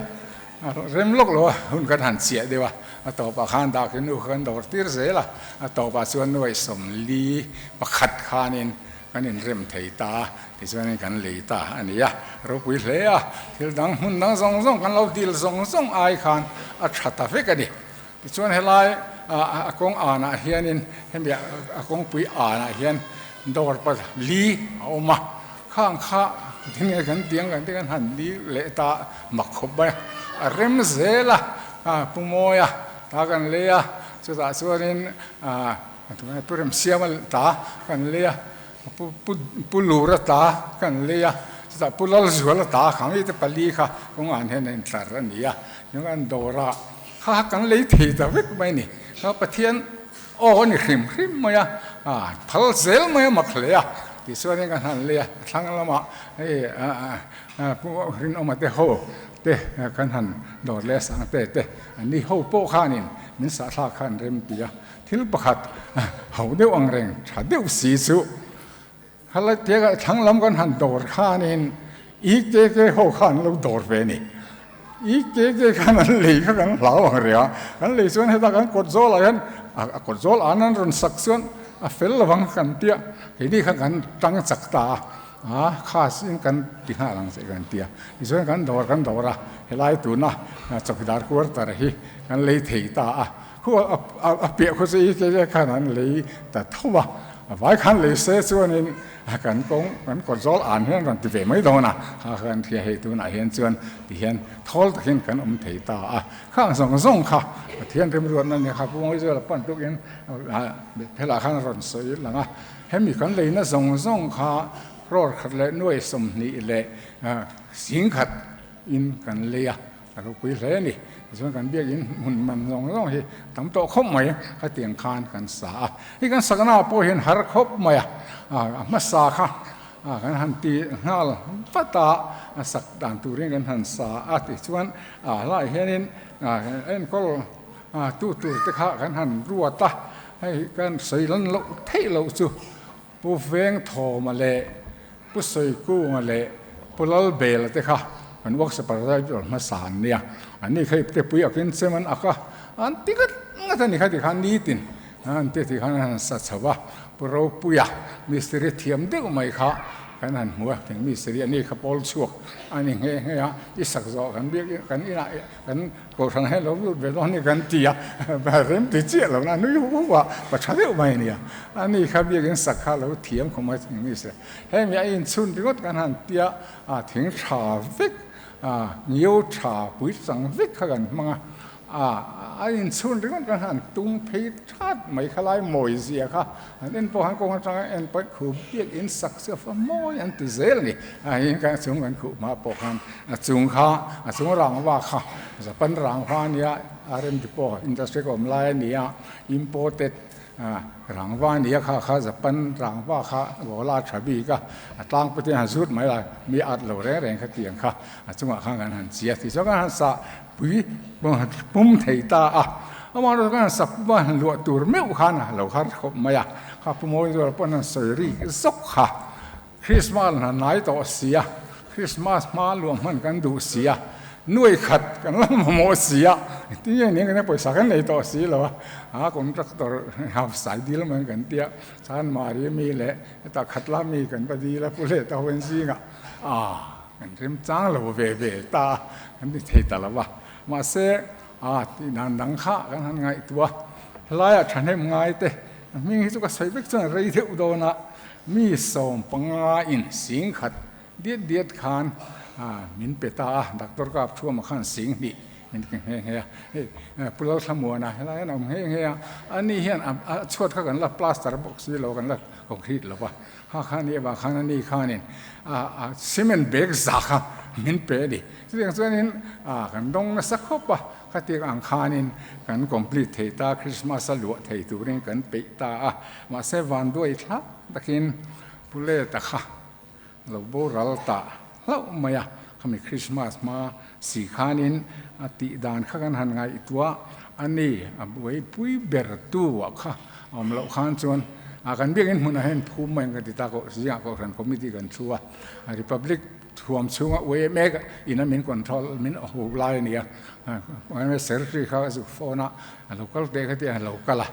a rem lawk lo a, hun kan han chiah deuh a, a tawpah khan dak in nu kha kan dawr tir zel a, a tawpah chuan nuai 41 khanin Kan inrem thei ta a, tichuanin kan lei ta a ni a, ropui hle a, thil dang hmun dang zawng zawng kan lo dil zawng zawng ai khan a tha ta vek a ni. Tichuan helai a kawng anah hianin hemi a kawngpui anah hian dawr pa li a awm a, khang kha tinge kan tiang kan ti kan han li leh ta mak khawp mai a, a rem zel a, Pu Mawia ta kan lei a, chutah chuanin Pu Remsiama ta kan lei a, Pu Lura ta kan lei a, chutah Pu Lalzuala ta kha mite pali kha kawngah hian a intlar a ni a, chuan an dawr a, kha kan lei thei ta vek mai a ni. Kha Pathian aw a ni hrim hrim mai a, phal zel mai a mak hle a, tichuanin kan han lei a, a thlang lamah hei Pu Rinawma te ho. te kan han dawr leh a Sangte te an ni ho pawh khanin min sahthlak kha an rem ti a. Thil pakhat ho deuh ang reng tha deuh si chu Khalai tiangah thlang lam kan han dawr khanin EKK ho kha an lo dawr ve a ni. EKK khan an lei kha kan hlau ang reng a, kan lei chuan heta kan kawt zawlah hian a kawt zawl an an rawn sak chuan a fel lo ang kan tia, keini kha kan tang chak ta a, a khas in kan ti nghal ang che kan tia. Tichuan kan dawr kan dawr a, helai tuna chawkidar quarter hi kan lei thei ta a. Khu a piah khu chu EKK khan an lei ta tho a, a vai khan lei se chuanin kan kawng kan kawt zawl an hian rawn ti ve mai dawn a, kha khan hria hei tunah hian chuan ti hian thawl takin kan awm thei ta a, khang zawng zawng kha Pathian remruatna nia kha Pu Mawizawla pan tukin helah khan a rawn sawi lang a, hemi kan leina zawng zawng kha crore khat leh nuai 20 leh 10,000 in kan lei a. A ropui hle a ni. Tichuan kan biakin hmun man zawng zawng hi tam tawh khawp mai khatiang khan kan sa a. Hei kan sakna pawh hian har khawp mai a, a hmasa kha kan han ti nghal vat a, a sak dan turin kan han sa a. Tichuan a hlaiah hianin enkawl tu tur te kha kan han ruat a, hei kan sawi lan loh theih loh chu Pu Vengthawma leh Pu Sawikunga leh Pu Lalbela te kha an workshop driver hmasa an nia. An ni kha ipte pui akin chem an ak a, an ti ngat ngat a ni kha tikhan nitin an ti tikhan an han sa chho a. Pu Ropuia mistiri thiam deuh mai kha kan han hmu a, thing mistiri a ni kha pawl chhuak a ni nghe nghe a, i sak zawh kan biak kan inah Kan kohhran hian lo lut ve dawn hi kan ti a, rem ti chiah lo na nui hup hup a, pa tha deuh mai a nia. A ni kha biakin sak kha lo thiam khawm a thing ni se. Hemi a inchhun ringawt kan han tia a thing tha vek, a ngio tha pui chang vek kha kan hmang a, a a inchhun ringawt kan han tum phei that mai kha lai mawi zia kha an en pawh han kawng atanga en pawh khu biakin sak chu a fa mawi an ti zel a ni. A in kan chung kan khuh hma pawh khan a chung kha a chung rangva kha Japan rangva a nia RM depot industry ka awm lai a nia imported rangva a nia kha kha Japan rangva kha gola tha bik a a tlangpui te han zut mai la mi at lo reng reng kha tiang kha a chungah khan kan han chia tih chuan kan han sah pui pum thei ta a amaherawhchu kan han sak pum a han luah tur meuh khan a lo har khawp mai a kha pu Mawi Zuala pawh an han sawi rik zawk kha. Christmas hna nai tawh si a, Christmas hma luah hman kan duh si a, nuai khat kan la mamawh si a, engtin nge ning kan pawisa kan nei tawh si lo a, a contractor hausa dil mai kan tia, chuan Mari mi leh heta Khatla mi kan va dil a, Pu Leta ho in zingah a kan rem chang lo ve ve ta a, kan ti thei ta lo va, mahse a tih dan dang kha kan han ngaihtuah a, helaiah thahnem ngai te hming hi chu ka sawi vek chuan rei deuh dawn a. Mi 15 in 10,000 diat diat khan min pe ta a, Doctor Kap Thuama khan 20,000 min pe nghe nghe a. Hei Pu Lalthlamuana helai hian a awm nghe nghe a, ani hian a chhuat kha kan la plaster bawk si lo, kan la concrete lo va, kha kha a nih avang khan ani khanin a cement bag za kha min pe a ni. Chutiang chuanin kan dawng nasa khawp a, khatiang ang khanin kan complete thei ta, Christmas a luah thei turin kan peih ta a. Mahse van duai thlak takin Pu Leta kha lo boral ta hlauh mai a, khami Christmas hma si khanin a tih dan kha kan han ngaihtuah a ni, a buaipui ber tu ah kha a awm loh khan chuan a kan biakin hmunah hian phum mai ang ka ti ta ko, zingah kohhran committee kan thu a, Republic thuam chhunga uai mek ina min control min hu lai a ni a, secretary kha a zuk phone a, a lo kal teh kha ti a lo kal a.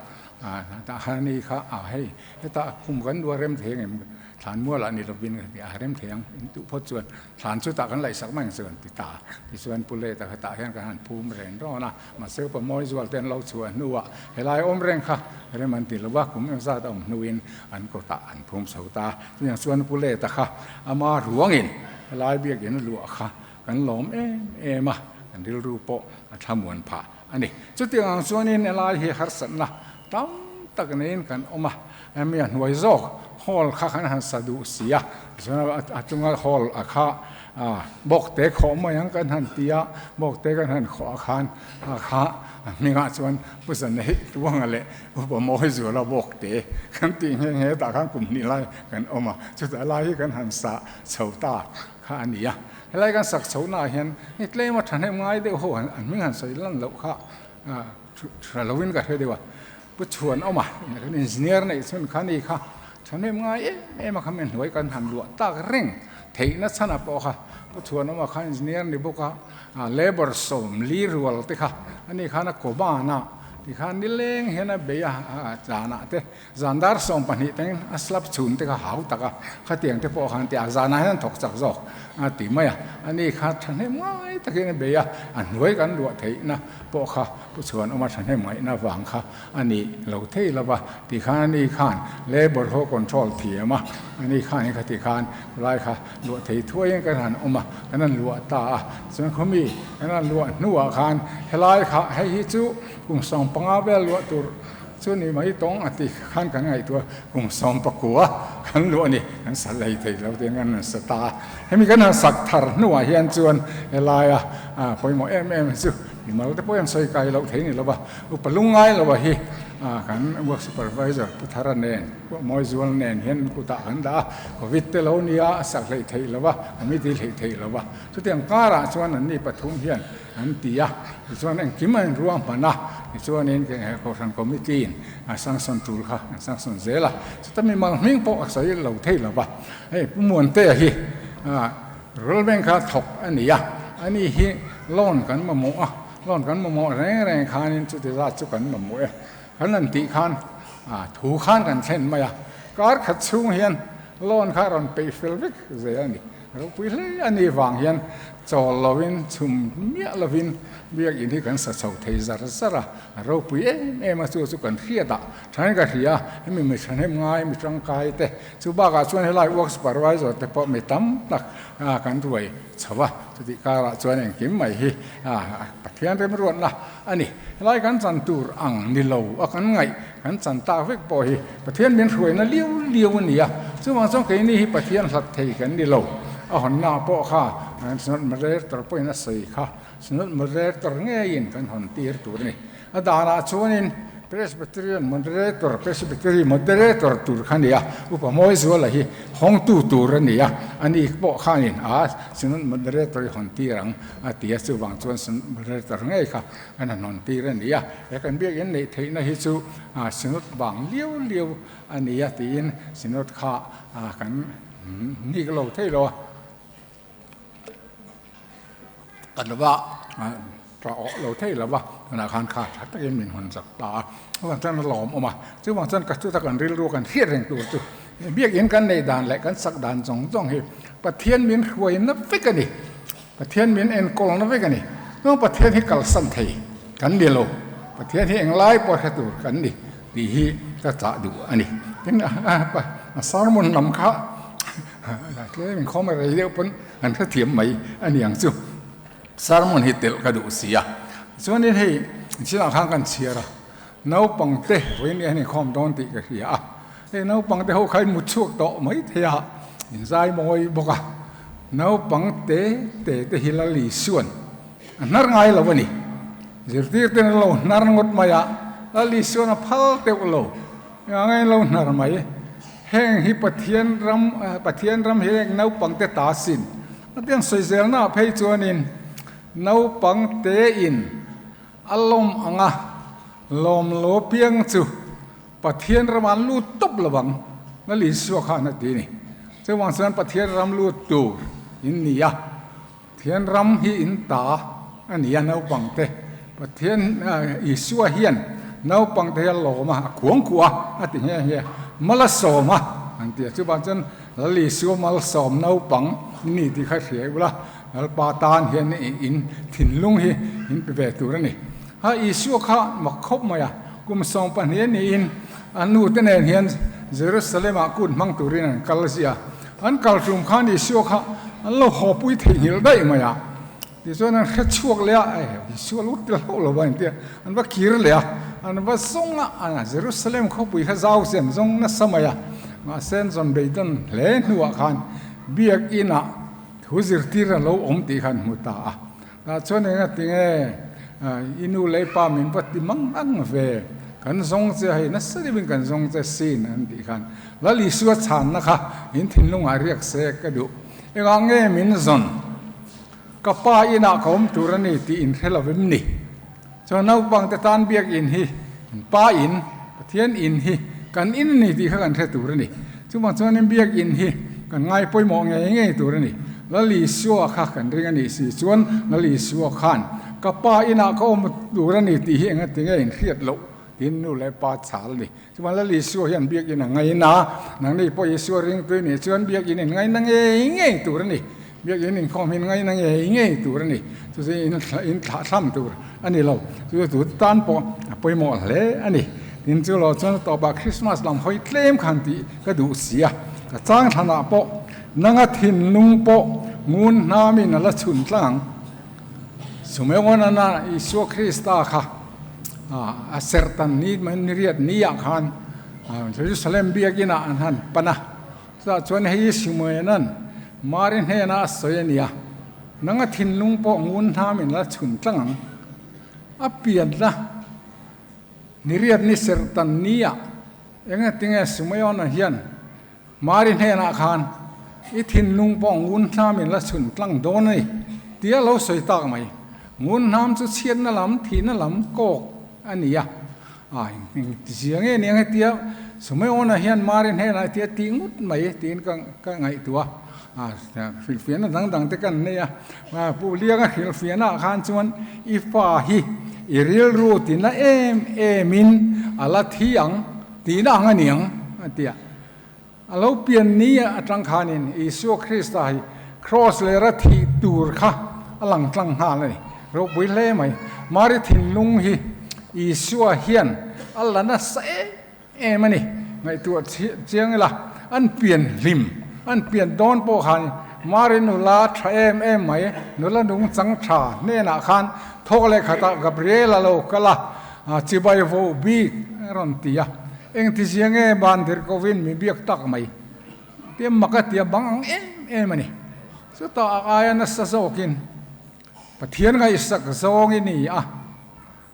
Tah khan ani kha a hei hetah khum kan duh a rem thei ang em thlan mualah ni lovin ka ti a rem thei ang in tuh phawt chuan thlan chu tah kan laih sak mai ang chu kan ti ta tichuan Pu Leta kha tah hian kan han phum reng rawn a mahse upa mawi zual te an lo chhuah hnuah helai awm reng kha rem an ti lo va kum eng zat a awm hnuin an kawtah an phum chho ta chutiang chuan Pu Leta kha ama ruangin helai biakin luah kha kan lawm em em a kan rilru pawh a thlamuan phah. A ni. Chutiang ang chuanin helai hi harsatna tam tak neiin kan awm a, hemi a hnuai zawk hall kha kan han sa duh si a, tichuan a chunga hall a kha bawkte khawh mai ang kan han ti a, bawkte kan han khawh a khan a kha a hmingah chuan Pu Zanei Tuanga leh Upa Mawizuala bawkte kan tih nghe nghe tah khan kum hnih lai kan awm a, chutah lai hi kan han sa chho ta kha a ni a. Helai kan sak chhohnaah hian hei tlema thahnem ngai deuh ho an hming han sawi lan loh kha tha lovin ka hre deuh a. Pu Chhuan awm a, kan engineer neih chhun kha ni kha thahnem ngai em em a kha mi hnuai kan han luah tak reng theihna chhanah pawh kha Pu Chhuan awm a kha engineer ni bawk a, labour sawmli rual te kha ani khan a kawban a tikhan nileng hian a bei a zanah te Zan dar 12 teng a slab chhun te kha hau tak a, khatiang te pawh khan tia zanah hian thawk chak zawk a ti mai a, ani kha thahnem ngai takin a bei a, a hnuai kan luah theihna pawh kha Pu Chhuanawma thahnem ngaihna vang kha a ni lo thei lo va, ti khan ani khan labour ho control thiam a, ani khan kha ti khan khulai kha luah thei thuaiin kan han awm a, kan han luah ta a, chuan khawmi kan han luah hnuah khan helai kha hei hi chu kum 15 vel luah tur Chu ni mai tawng a ti khan kan ngaihtuah kum 19 kan luh a ni, kan sa lei thei lo tiin kan han sa ta a. Hemi kan han sak thar hnuah hian chuan helaia pawimawh em em hi chu mimal te pawh hian sawi kai loh thei ni lo va, upa lungngai lo a hi kan work supervisor Pu Thara nen, Pu Mawizual nen hian kutah kan dah a, Covid te lo nia a sak hleih theih lo va, a mi dil hleih theih lo va. Chutiang karah chuan anni pathum hian An ti a, tichuan engkim a inruahman a, tichuanin Kohhran Committee in a sanction tul kha an sanction zel a, chuta mimal hming pawh a sawi lo thei lo va, hei Pu Muantea hi Rural Bank kha thawk a ni a, ani hi loan kan mamawh a, loan kan mamawh reng reng khanin chuti zat chu kan mamawh e, kan han tih khan thu khan kan thlen mai a, kar khat chhung hian loan kha a rawn peih fel vek zel a ni. Ropui hle a nih vang hian chawl lovin chhum miah lovin biakinn hi kan sa chho thei zar zar a, a ropui em em a, chu chu kan hriat ah thain ka hria a, hemi mi thahnem ngai mi tangkai te chu bakah chuan helai work supervisor te pawh mi tam tak kan ruai chho a, chutih karah chuan engkim mai hi Pathian remruatna a ni. Helai kan chan tur ang ni lo a kan ngaih kan chan tak vek pawh hi Pathian min hruaina liau liau a ni a, chuvang chuan keini hi Pathian hlat thei kan ni lo. A hawnna pawh kha Synod Moderator pawhin a sawi kha, Synod Moderator ngeiin kan hawn tir tur a ni. A danah chuanin Presbyterian Moderator, Presbytery Moderator tur kha a ni a, Upa Mawizuala hi hawngtu tur a ni a, ani pawh khanin a Synod Moderator hi hawn tir ang a ti a, chuvang chuan Synod Moderator ngei kha kan han hawn tir a ni a, he kan biakinn neih theihna hi chu Synod vang liau liau a ni a tiin Synod kha kan nik lo thei lo a. Kan lo va tah awh lo thei lo va, tunah khan kha tha takin min hawn chak ta a, chuvang chuan a lawm awm a, chuvang chuan ka chuta kan rilru kan hriat reng tur chu biakinn kan neih dan leh kan sak dan zawng zawng hi Pathian min hruaina vek a ni, Pathian min enkawlna vek a ni, chuan Pathian hi kalsan thei kan ni lo, Pathian hi englai pawh hre tur kan ni tih hi ka chah duh a ni. Tin, a sermon lam kha tlem inkhawm a rei deuh pawn An hrethiam mai a ni ang chu. Sermon hi telh ka duh si a. Chuanin hei chinah khan kan chhiar a, naupangte vawiin an inkhawm dawn tih ka hria a. Hei naupangte ho kha in mut chhuak tawh mai thei a, in zai mawi bawk a. Naupang te te te hi Lal Isuan a hnar ngai lo a ni. Zirtirten an lo hnar ngawt mai a, Lal Isuan a phal teuh lo. Engah nge an lo hnar mai? Heng hi Pathian ram, Pathian ram hi heng naupangte ta sin. A tiang sawi zelnaah phei chuanin naupangte in a lawm anga lawm lo piang chu Pathian ramah an lut tawp lo ang, Lal Isua khan a ti a ni. Chuvang chuan Pathian ram lut tur in ni a, Pathian ram hi in ta a ni a naupangte. Pathian Isua hian naupangte hi a lawm a, a kuangkuah a, a ti nghe nghe. Mal a sawm a an ti a, chuvang chuan Lal Isua malsawm naupang i ni tih kha hria ula, Lalpa tan hian in thinlung hi in pe ve tur a ni. Ha Isua kha mak khawp mai a, kum 12 a niin a nute nen hian Jerusalem-ah kut hmang turin an kal zia. An kal tum khan Isua kha an lo hawpui theihnghilh daih mai a, tichuan an hre chhuak leh a, eh, Isua lo ti hlauh lo va inti a, an va kir leh a, an va zawng a, Jerusalem khawpui kha zau chen zawng nasa mai a, mahse an zawn beidawn hle hnuah khan biakinah thu zirtir a lo awm tih kha an hmu ta a. Tah chuan eng a ti nge i nu leh i pa min va ti mang ang ve, kan zawng che hei nasa deuhin kan zawng che sin an tih khan Lal Isua chhanna kha in thinlungah riak se ka duh. Engah nge min zawn? Ka Pa inah ka awm tur a ni tih in hre lo em ni? Chuan naupangte tan biakinn hi kan Pa in, Pathian in hi kan in a ni tih kha kan hre tur a ni. Chuvang chuanin biakinn hi kan ngai pawimawh ngei ngei tur a ni. Lal Isua kha kan ring a nih si chuan Lal Isua khan ka Pa inah ka awm tur a ni tih hi engati nge in hriat loh tiin nu leh pa chhal a ni. Chuan Lal Isua hian biakinn a ngaina, nangni pawh Isua ringtu i nih chuan biakinn in ngaina ngei ngei tur a ni. Biakinn inkhawm hi in ngaina ngei ngei tur a ni. Chu chu in thlah thlam tur a ni lo. Chu chu tu tan pawh a pawimawh hle a ni. Tin chu lo chuan tawpah Krismas lam hawi tlem khan tih ka duh si a. Ka chang thlanah pawh nanga thinlung pawh ngun hnamin a la chhun tlang ang. Sumeonana Isua Krista kha a serhtan ni ni riat ni ah khan Jerusalem biakinah an han pan a. Chutah chuan hei Simeonan Mari hnenah a sawi a nia, Nanga thinlung pawh ngun hnamin la chhun tlang ang. A pianna ni riat ni serhtan ni ah engatinge Simeona hian Mari hnenah khan, I thinlung pawh ngun hnamin la chhun tlang dawn a ni, tia lo sawi tak mai. Ngun hnam chu chhiatna lam, thihna lam kawk a ni a. A zia nge nia hetia Sumeona hian Mari hnenah hetia tih ngut mai tiin ka ka ngaihtuah a. Hrilhfiahna dang dang te kan nei a. Pu Lianga hrilhfiahnaah khan chuan i fa hi i rilru tina em emin a la thi ang tihna ang a niang a ti a. A lo pian ni atang khanin Isua Krista hi Kraws lera thih tur kha a lang tlang nghal a ni. Ropui hle mai. Mari thinlung hi Isua hian a la nasa em em a ni. Ngaihtuah chiang ila, an pian hlim, an pian dawn pawh khan Mari nula tha em em mai, nula nungchang tha hnenah khan thawk leh khatah Gabriel a lo kal a, Chibai vo bik a rawn ti a, engtizia nge ban dir kovin mi biak tak mai tia mak a tia bang ang em em a ni. Chutah a aia nasa zawkin Pathian ngaihsak zawng i ni a,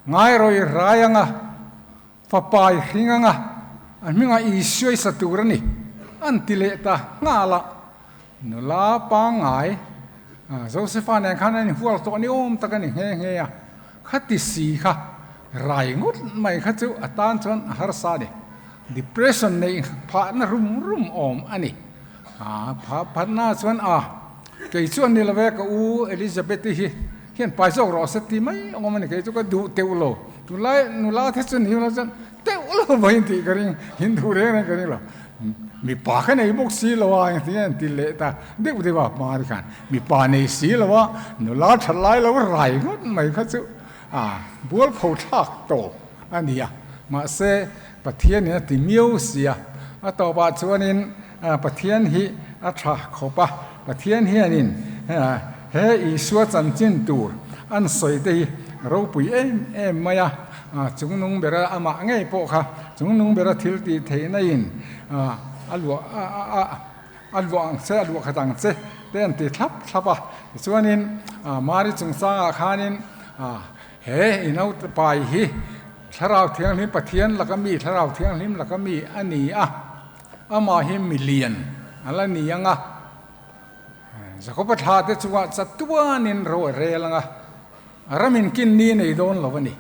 ngairawih rai anga fapa i hring anga a hmingah Isua i sa tur a ni an ti leh ta nghal a. Nula pangngai Josefa nen khan an inhual tawh ni awm tak a ni nghe nghe a, khati si kha rai ngawt mai kha chu a tan chuan a harsa a ni. Depression neih phahna rum rum awm a ni. Phatna chuan a, kei chuan ni love ka u Elizabeth-i hi hian pai zawk rawh se ti mai awm a ni, kei chu ka duh teuh lo. Tunlai nula te chu ni lo chuan teuh lo mai tih ka ring, Hindu reng reng ka ring lo. Mipa kha nei bawk si lo a, engtin nge an ti leh ta deuh deuh a hmar khan mipa nei si lo a, nula that lai lo rai ngawt mai kha chu a bual pho thlak tawp a ni a, mahse Pathianin a ti miau si a, a tawpah chuanin Pathian hi a tha khawp a, Pathian hianin he Isua chanchin tur an sawi te hi ropui em em mai a. Chungnung bera amah ngei pawh kha chungnung bera thil tih theihna in a luah a luah ang che a luah khat ang che te an ti thlap thlap a. Tichuanin Mari chungchangah khanin he i naupai hi Thlarau Thianghlim Pathian laka mi Thlarau Thianghlim laka mi a ni a, amah hi milian a la ni ang a. Jakoba thla te chungah chatuanin ro a rel ang a. A ram in kin ni nei dawn lo a ni.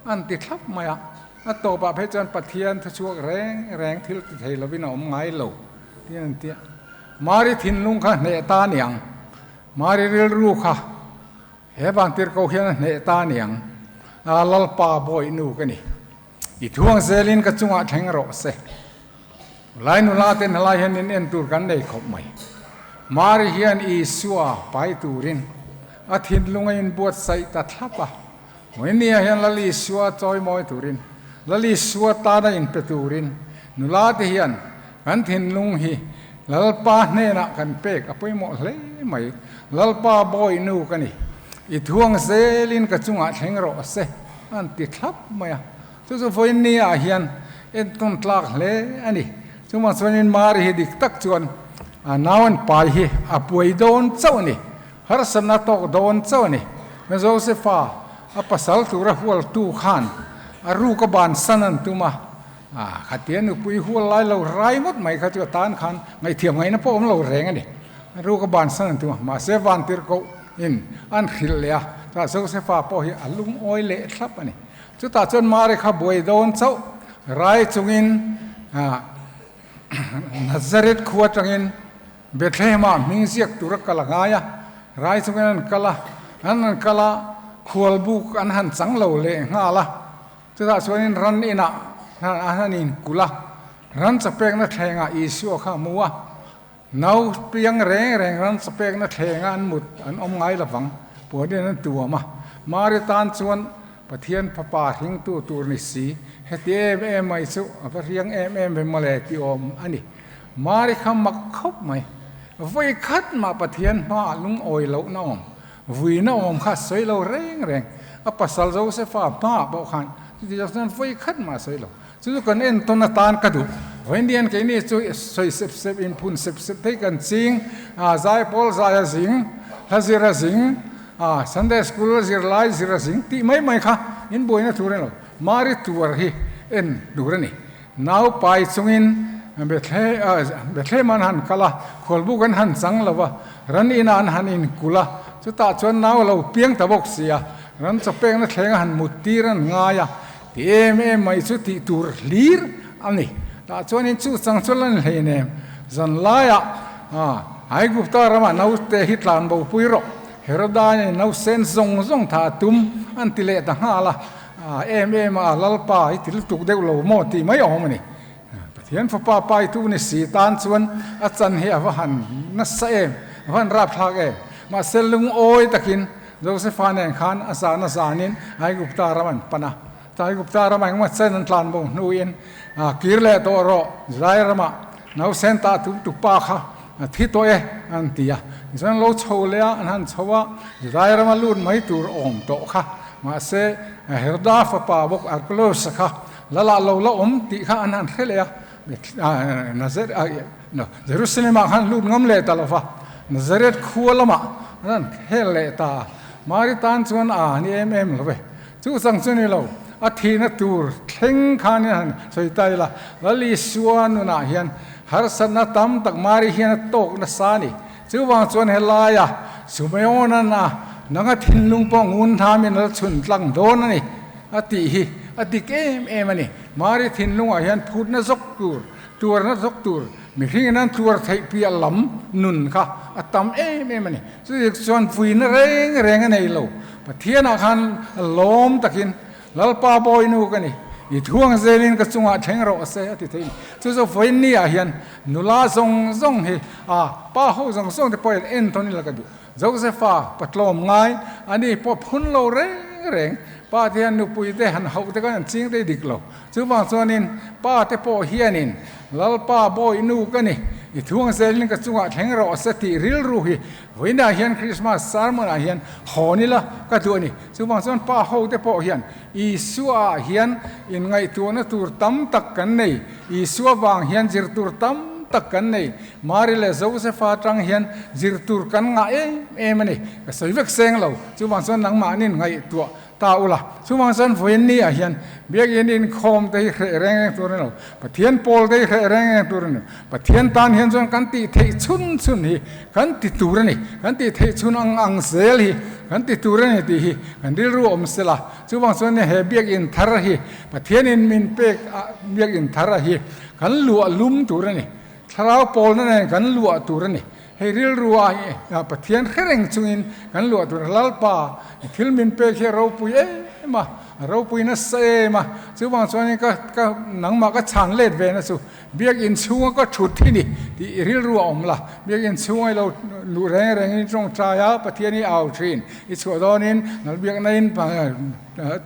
An ti thlap mai a, a tawpah phei chuan Pathian thuchhuak reng reng thil ti thei lovin a awm ngai lo tiin an ti a. Mari thinlung kha hneh ta niang, Mari rilru kha he vantirhkoh hian a hneh ta niang, a Lalpa bawi nu ka ni. I thuang zelin ka chungah thleng rawh se. Lai nula ten helai hian in en tur kan nei khawp mai. Mari hian Isua pai turin a thinlung a inbuatsaih ta thlap a. Vawinia hian Lal Isua chawimawi turin, Lal Isua tana inpe turin nula te hian kan thinlung hi Lalpa hnenah kan pek a pawimawh hle mai. Lalpa bawi nu ka ni. I thuang zelin ka chungah thleng rawh se an ti thlap mai a. Chu chu vawinia ah hian entawn tlak hle a ni. Chuvang chuanin Mari hi dik tak chuan a nau an pai hi a puai dawn chauh a ni. Harsatna tawk dawn chauh a ni. Josefa a pasal tura hualtu khan a ruk a bansan an tum a, khatia nupui hual lai lo rai ngawt mai kha chu a tan khan ngaihthiam ngaihna pawh awm lo reng a ni. A ruk a bansan an tum a, mahse vantirhkoh. in an hrilh leh a, chutah Josefa pawh hi a lungawi leh thlap a ni. Chutah chuan Mari kha buai dawn chauh rai chungin Nazareth khua atangin Bethlehem-ah hming ziak tur a kal a ngai a, rai chungin an kal a, an han kal a, khualbuk an han chang lo leh nghal a. Chutah chuanin ran inah an han inkulh a, ran chapekna thlengah Isua kha a mu a. Nau piang reng reng ran chapekna thlenga an mut an awm ngai lovang, puanin an tuam a. Mari tan chuan Pathian Fapa hringtu tur ni si, heti em em mai chu a va riang em em ve mawle ti awm a ni. Mari kha mak khawp mai. Vawi khat mah Pathian hmaah lungawi lohna awm, vuina awm kha a sawi lo reng reng. A pasal Josefa hmaah pawh khan chuti zawk chuan vawi khat mah a sawi lo. Chu chu kan entawn atan ka duh. Vawiin keini chu sawi sep sep in phun sep sep thei kan ching, zaipawl zai a zing, hla zir a zing, Sunday school zir lai zir a zing tih mai mai kha in buaina tur a ni lo. Mari tuar hi en tur a ni. Nau pai chungin Bethlehem an han kal a, khualbuk an han chang lo va, ran inah an han inkulh a, chutah chuan nau a lo piang ta bawk si a, ran chawpekna thleng a han mut tir an ngai a, ti em em mai chu tih tur hlir a ni. Tah chuanin chu chang chu lan hlein em, zan laiah Aigupta ramah naute hi tlan bo pui rawh, Heroda in nausen zawng zawng tha a tum an ti leh ta nghal a, em em a Lalpa i ti lutuk deuh lo maw tih mai awm a ni. Pathian fapa paitu ni si tan chuan a chan hi a va han nasa em, a va han rapthlak em. Mahse lungawi takin Josefa nen khan a zan a zanin Aigupta ram an pan a. Aigupta ramah engemaw chen an tlan bo hnuin kir leh tawh rawh, Judaia ramah nausen tah tum tu pa kha a thi tawh e an ti a. Tichuan an lo chho leh a, an han chho a, Judaia rama lut mai tur awm tawh kha. Mahse Heroda fapa bawk Archelaus-a kha lal ah lo la awm tih kha an han hre leh a, Jerusalem-ah khan lut ngam leh ta lo va, Nazareth khua lamah an han hel leh ta a. Mari tan chuan a ni em em lo ve. Chu chang chu ni lo, a thihna tur thleng khan in han sawi ta ila, Lal Isua nunah hian harsatna tam tak Mari hian a tawk nasa a ni. Chuvang chuan helaia Sumeonan a nanga thinlung pawh ngun hnamin a la chhun tlang dawn a ni a tih hi a dik em em a ni. Mari thinlungah hian phutna zawk tur, tuarna zawk tur, mihringin an tuar theih piah lam nun kha a tam em em a ni. Chuti chuan puina reng reng a nei lo. Pathianah khan lawm takin, Lalpa bawinu ka ni, i thuang zelin ka chungah thleng rawh se a ti thei a ni. Chu chu vawiinni ah hian nula zawng zawng hi a pa ho zawng zawng te pawhin entawn ila ka duh. Josepha patlawm ngai a ni pawh phun lo reng reng. Pa te hian nupui te han hauh te khan an ching te dik lo. Chuvang chuanin pa te pawh hianin Lalpa bawinu ka ni, i thuang zelin ka chungah thleng rawh se tih rilru hi Vawiinah hian Krismas sermon-ah hian hawn ila ka duh a ni. Chuvang chuan pa ho te pawh hian Isua-ah hian inngaihtuahna tur tam tak kan nei. Isua vang hian zir tur tam tak kan nei. Mari leh Josefa atang hian zir tur kan ngah em em a ni. Ka sawi vek seng lo. Chuvang chuan nangmahnin ngaihtuah Ta ula, chuvang chuan vawiinni ah hian Biakinn inkhawm te hi hreh reng reng tur a ni lo, Pathian pawl te hi hreh reng reng tur a ni lo. Pathian tan hian chuan kan tih theih chhun chhun hi kan ti tur a ni, kan tih theih chhun ang ang zel hi kan ti tur a ni tih hi kan rilru awm se la. Chuvang chuan he Biakinn thar hi Pathianin min pek a Biakinn thar a hi kan luah lum tur a ni, thlarau pawlna nen kan luah tur a ni. Hei rilru ah Pathian hre reng chungin kan luah tur Lalpa i thil min pek hi a ropui em a, a ropui nasa em a, chuvang chuanin ka ka nangmah ka chhan let ve na chu Biakinn chhunga ka thut hi ni tih i rilru a awm la, Biakinn chhunga i lo luh reng rengin i tawngtai a, Pathian i au thin, i chhuah dawnin nal biakna in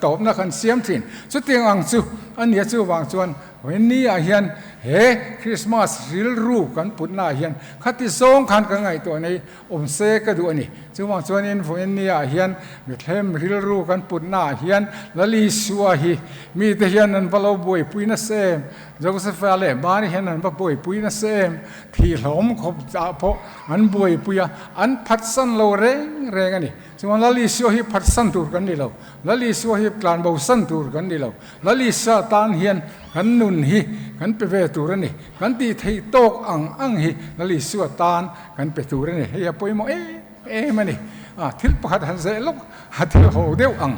tawpna kan siam thin, chutiang ang chu a nia chuvang chuan Vawiinni ah hian he Krismas rilru kan putna ah hian khati zawng khan ka ngaihtuah nei awm se ka duh a ni. Chuvang chuanin vawiinni ah hian Bethlehem rilru kan putna ah hian Lal Isua hi mite hian an va lo buaipui nasa em, Josepha leh Mari hian an va buaipui nasa em, thihhlawm khawp ah pawh an buaipui a, an phatsan lo reng reng a ni. Chuan Lal Isua hi phatsan tur kan ni lo, Lal Isua hi tlanbosan tur kan ni lo. Lalisa tan hian kan nun hi kan pe ve tur a ni. Kan tih theih tawk ang ang hi Lalisua tan kan pe tur a ni. Hei a pawimawh em em a ni. A thil pakhat han zeh lawk a thil ho deuh ang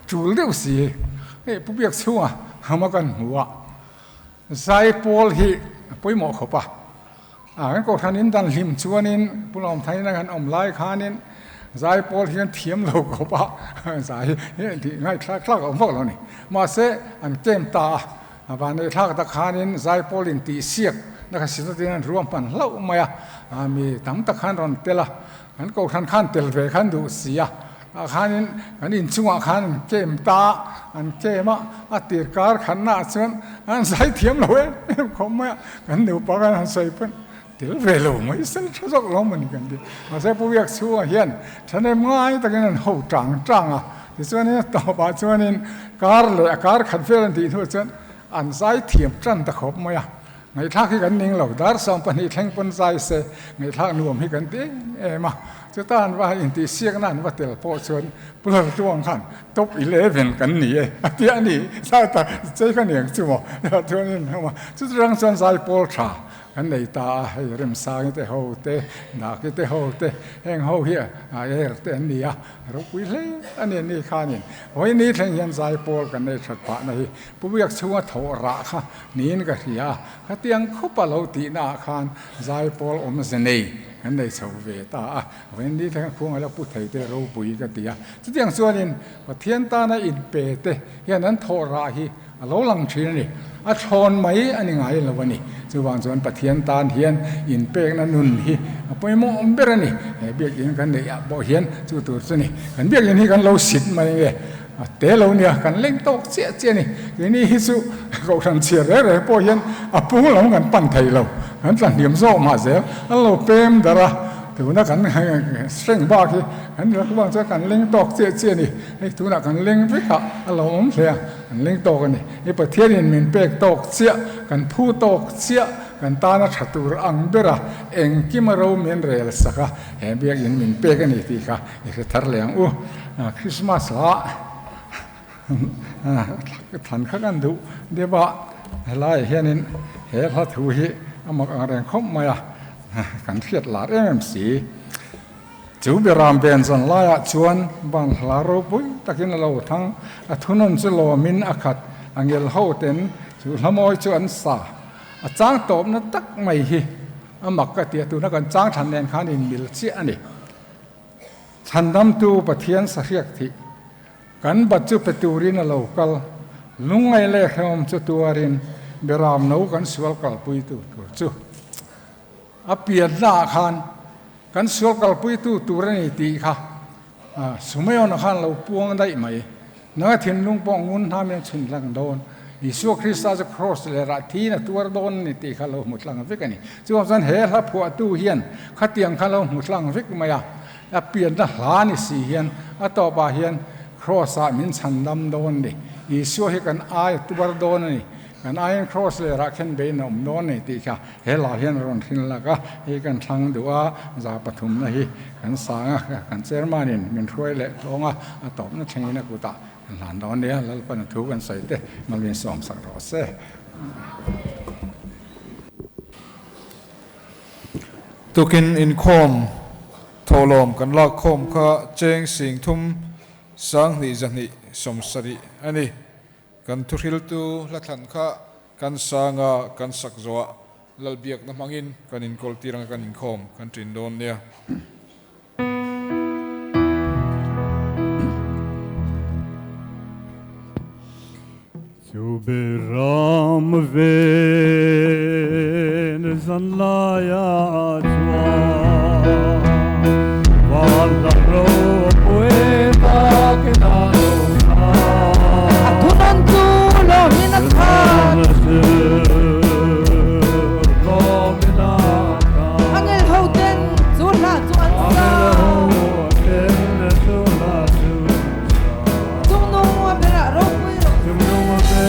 tul deuh si. Hei Pu Biak chhunga hama kan hmu a, Zaipawl hi a pawimawh khawp a. A kan kohhran in dan hlim chuanin Pu Lawmthaina kan awm lai khanin Zaipawl hian thiam lo khawp a, zai hi tih ngaihthlak thlak a awm vak lo a ni. Mahse an kem ta a, a vanneithlak tak khanin Zaipawl in tih siak na kha sitatin an ruam hman hlauh mai a, a mi tam tak khan rawn tel a, kan kohhran khan tel ve khan duh si a, tah khanin kan inchungah khan an kem ta a, an kem a, a tir kar khatnaah chuan an zai thiam lo em em khawp mai a, kan nupa khan han sawi pawn tel ve lo mai sel tha zawk lo mawni kan ti. Mahse Pu Biak chhungah hian thahnem ngai takin an ho tang tang a, tichuanin a tawpah chuanin kar leh a kar khat vel an tih hnuah chuan an zai thiam tan ta khawp mai a, Ngaihthlak hi kan ning lo, dar 12 thleng pawn zai se ngaihthlak nuam hi kan ti em em a, chuta an va intihsiakna an va tel pawh chuan Pu Laltuang khan top 11 kan ni e a ti a ni, zai ta chei ka ni ang chu maw chuan in awm a, chutirang chuan zai pawl tha kan nei ta a, hei Remsangi te ho te, Naki te ho te, heng ho hi a er te an ni a, ropui hle a ni ni khanin vawiin thleng hian zai pawl kan nei that phahna hi Pu Biak chhunga thawh rah kha niin ka hria a, khatiang khup a lo tihna ah khan zaipawl awmze nei kan nei chho ve ta a, vawiin ni thleng a khuang alo pu thei te ropui ka ti a. Chutiang chuanin Pathian tana inpe te hian an thawh rah hi a lo lang thin a ni, a thlawn mai a ni ngai lo a ni. Chuvang chuan Pathian tan hian inpekna nun hi a pawimawh ber a ni. He biakinn kan neih ah pawh hian chu tur chu ni. Kan biakinn hi kan lo sit mai nge? A te lo nia, kan leng tawk chiah chiah a ni. Keini hi chu kohhran chhiar reng reng pawh hian a pung lam kan pan thei lo, kan tla hniam zawk mah zel. An lo pem darh a, tuna kan strength bak hi kan rak vang chuan kan leng tawk chiah chiah a ni. Hei tunah kan leng vek a, a lo awm hle a, kan leng tawk a ni. Hei Pathianin min pek tawk chiah, kan phu tawk chiah, kan tana tha tur ang ber a, engkima ro min rel sak a, he biakinn min pek a ni tih kha I hre thar leh ang u. Christmas ah thlan kha kan duh deuh a, helaiah hianin he hla thu hi a mak ang reng khawp mai a, kan hriat lar em em si. Chu Biram ven zan laiah chuan ban hla ropui takin a lo thang, a thunawn chu lawmin a khat, a ngel ho ten chu hla mawi chu an sa. A chang tawpna tak mai hi a mak ka ti a, tuna kan chang thlan nen khan inmil chiah a ni. Chhandamtu Pathian sahriak thih kan bat chu pe turin a lo kal, lungngai leh hrehawm chu tuarin Beram no kan sual kalpuitu tur chu a piannaah khan kan sual kalpuitu tur a ni tih kha Sumeon-a khan lo puang daih mai. Nanga thinlung pawh ngun hnamin a chhun tlang dawn. Isua Krista chu Kraws leh rah thiin a tuar dawn a ni tih kha lo hmu tlang vek a ni. Chuvang chuan he hla phuahtu hian khatiang kha lo hmu tlang vek mai a, a pianna hla ni si hian a tawpah hian Kraws-ah min chhan dam dawn a ni. Isua hi kan ai a tuar dawn a ni. Kan aiin Kraws leh rah khen beiin a awm dawn a ni tih kha he hla hian a rawn hrin lak a. Hei kan thlang duh a, za pathumna hi kan sang a, kan chairman-in min hruai leh tawng a, a tawpna thlengin a kutah kan hlan dawn nia, Lalpan a thu kan sawi te malin sawm sak rawh se. Tukin inkhawm thawhlawm kan lak khawm kha cheng sing thum 20 2 70 a ni. Kan thuhriltu hlathlan kha kan sanga kan sak zawhah Lalbiakna hmangin kan inkawl tir anga kan inkhawm kan ṭin dawn nia. Chu Beram ven zan laia chuan van hla ropui takin a lo thang. A thunawn chu lawmin a khat. Angel ho ten chu hla chu an sa. Chungnung a berah ropui rawh se.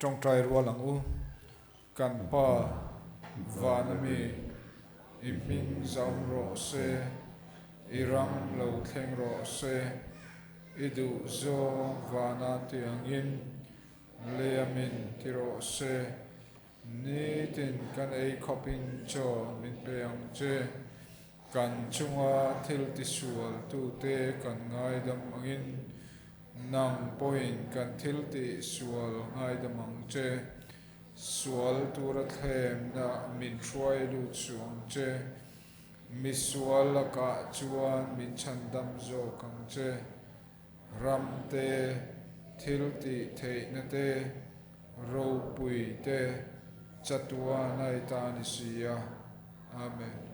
Tawngtai rual ang u. Kan Pa, vana mi, i hming zam rawh se, i ram lo thleng rawh se, i duh zawng vana tiangin leia min ti rawh se. Nitin kan ei khawpin chaw min pe ang che. Kan chunga thil tisual tute kan ngaidam angin nang pawhin kan thil tihsual ngaidam ang che. Sual tura thlemna min hruai lut suh ang che. Misual lakah chuan min chhandam zawk ang che. Ram te, thil tih theihna te, ropui te, chatuan a i ta ni si a. Amen.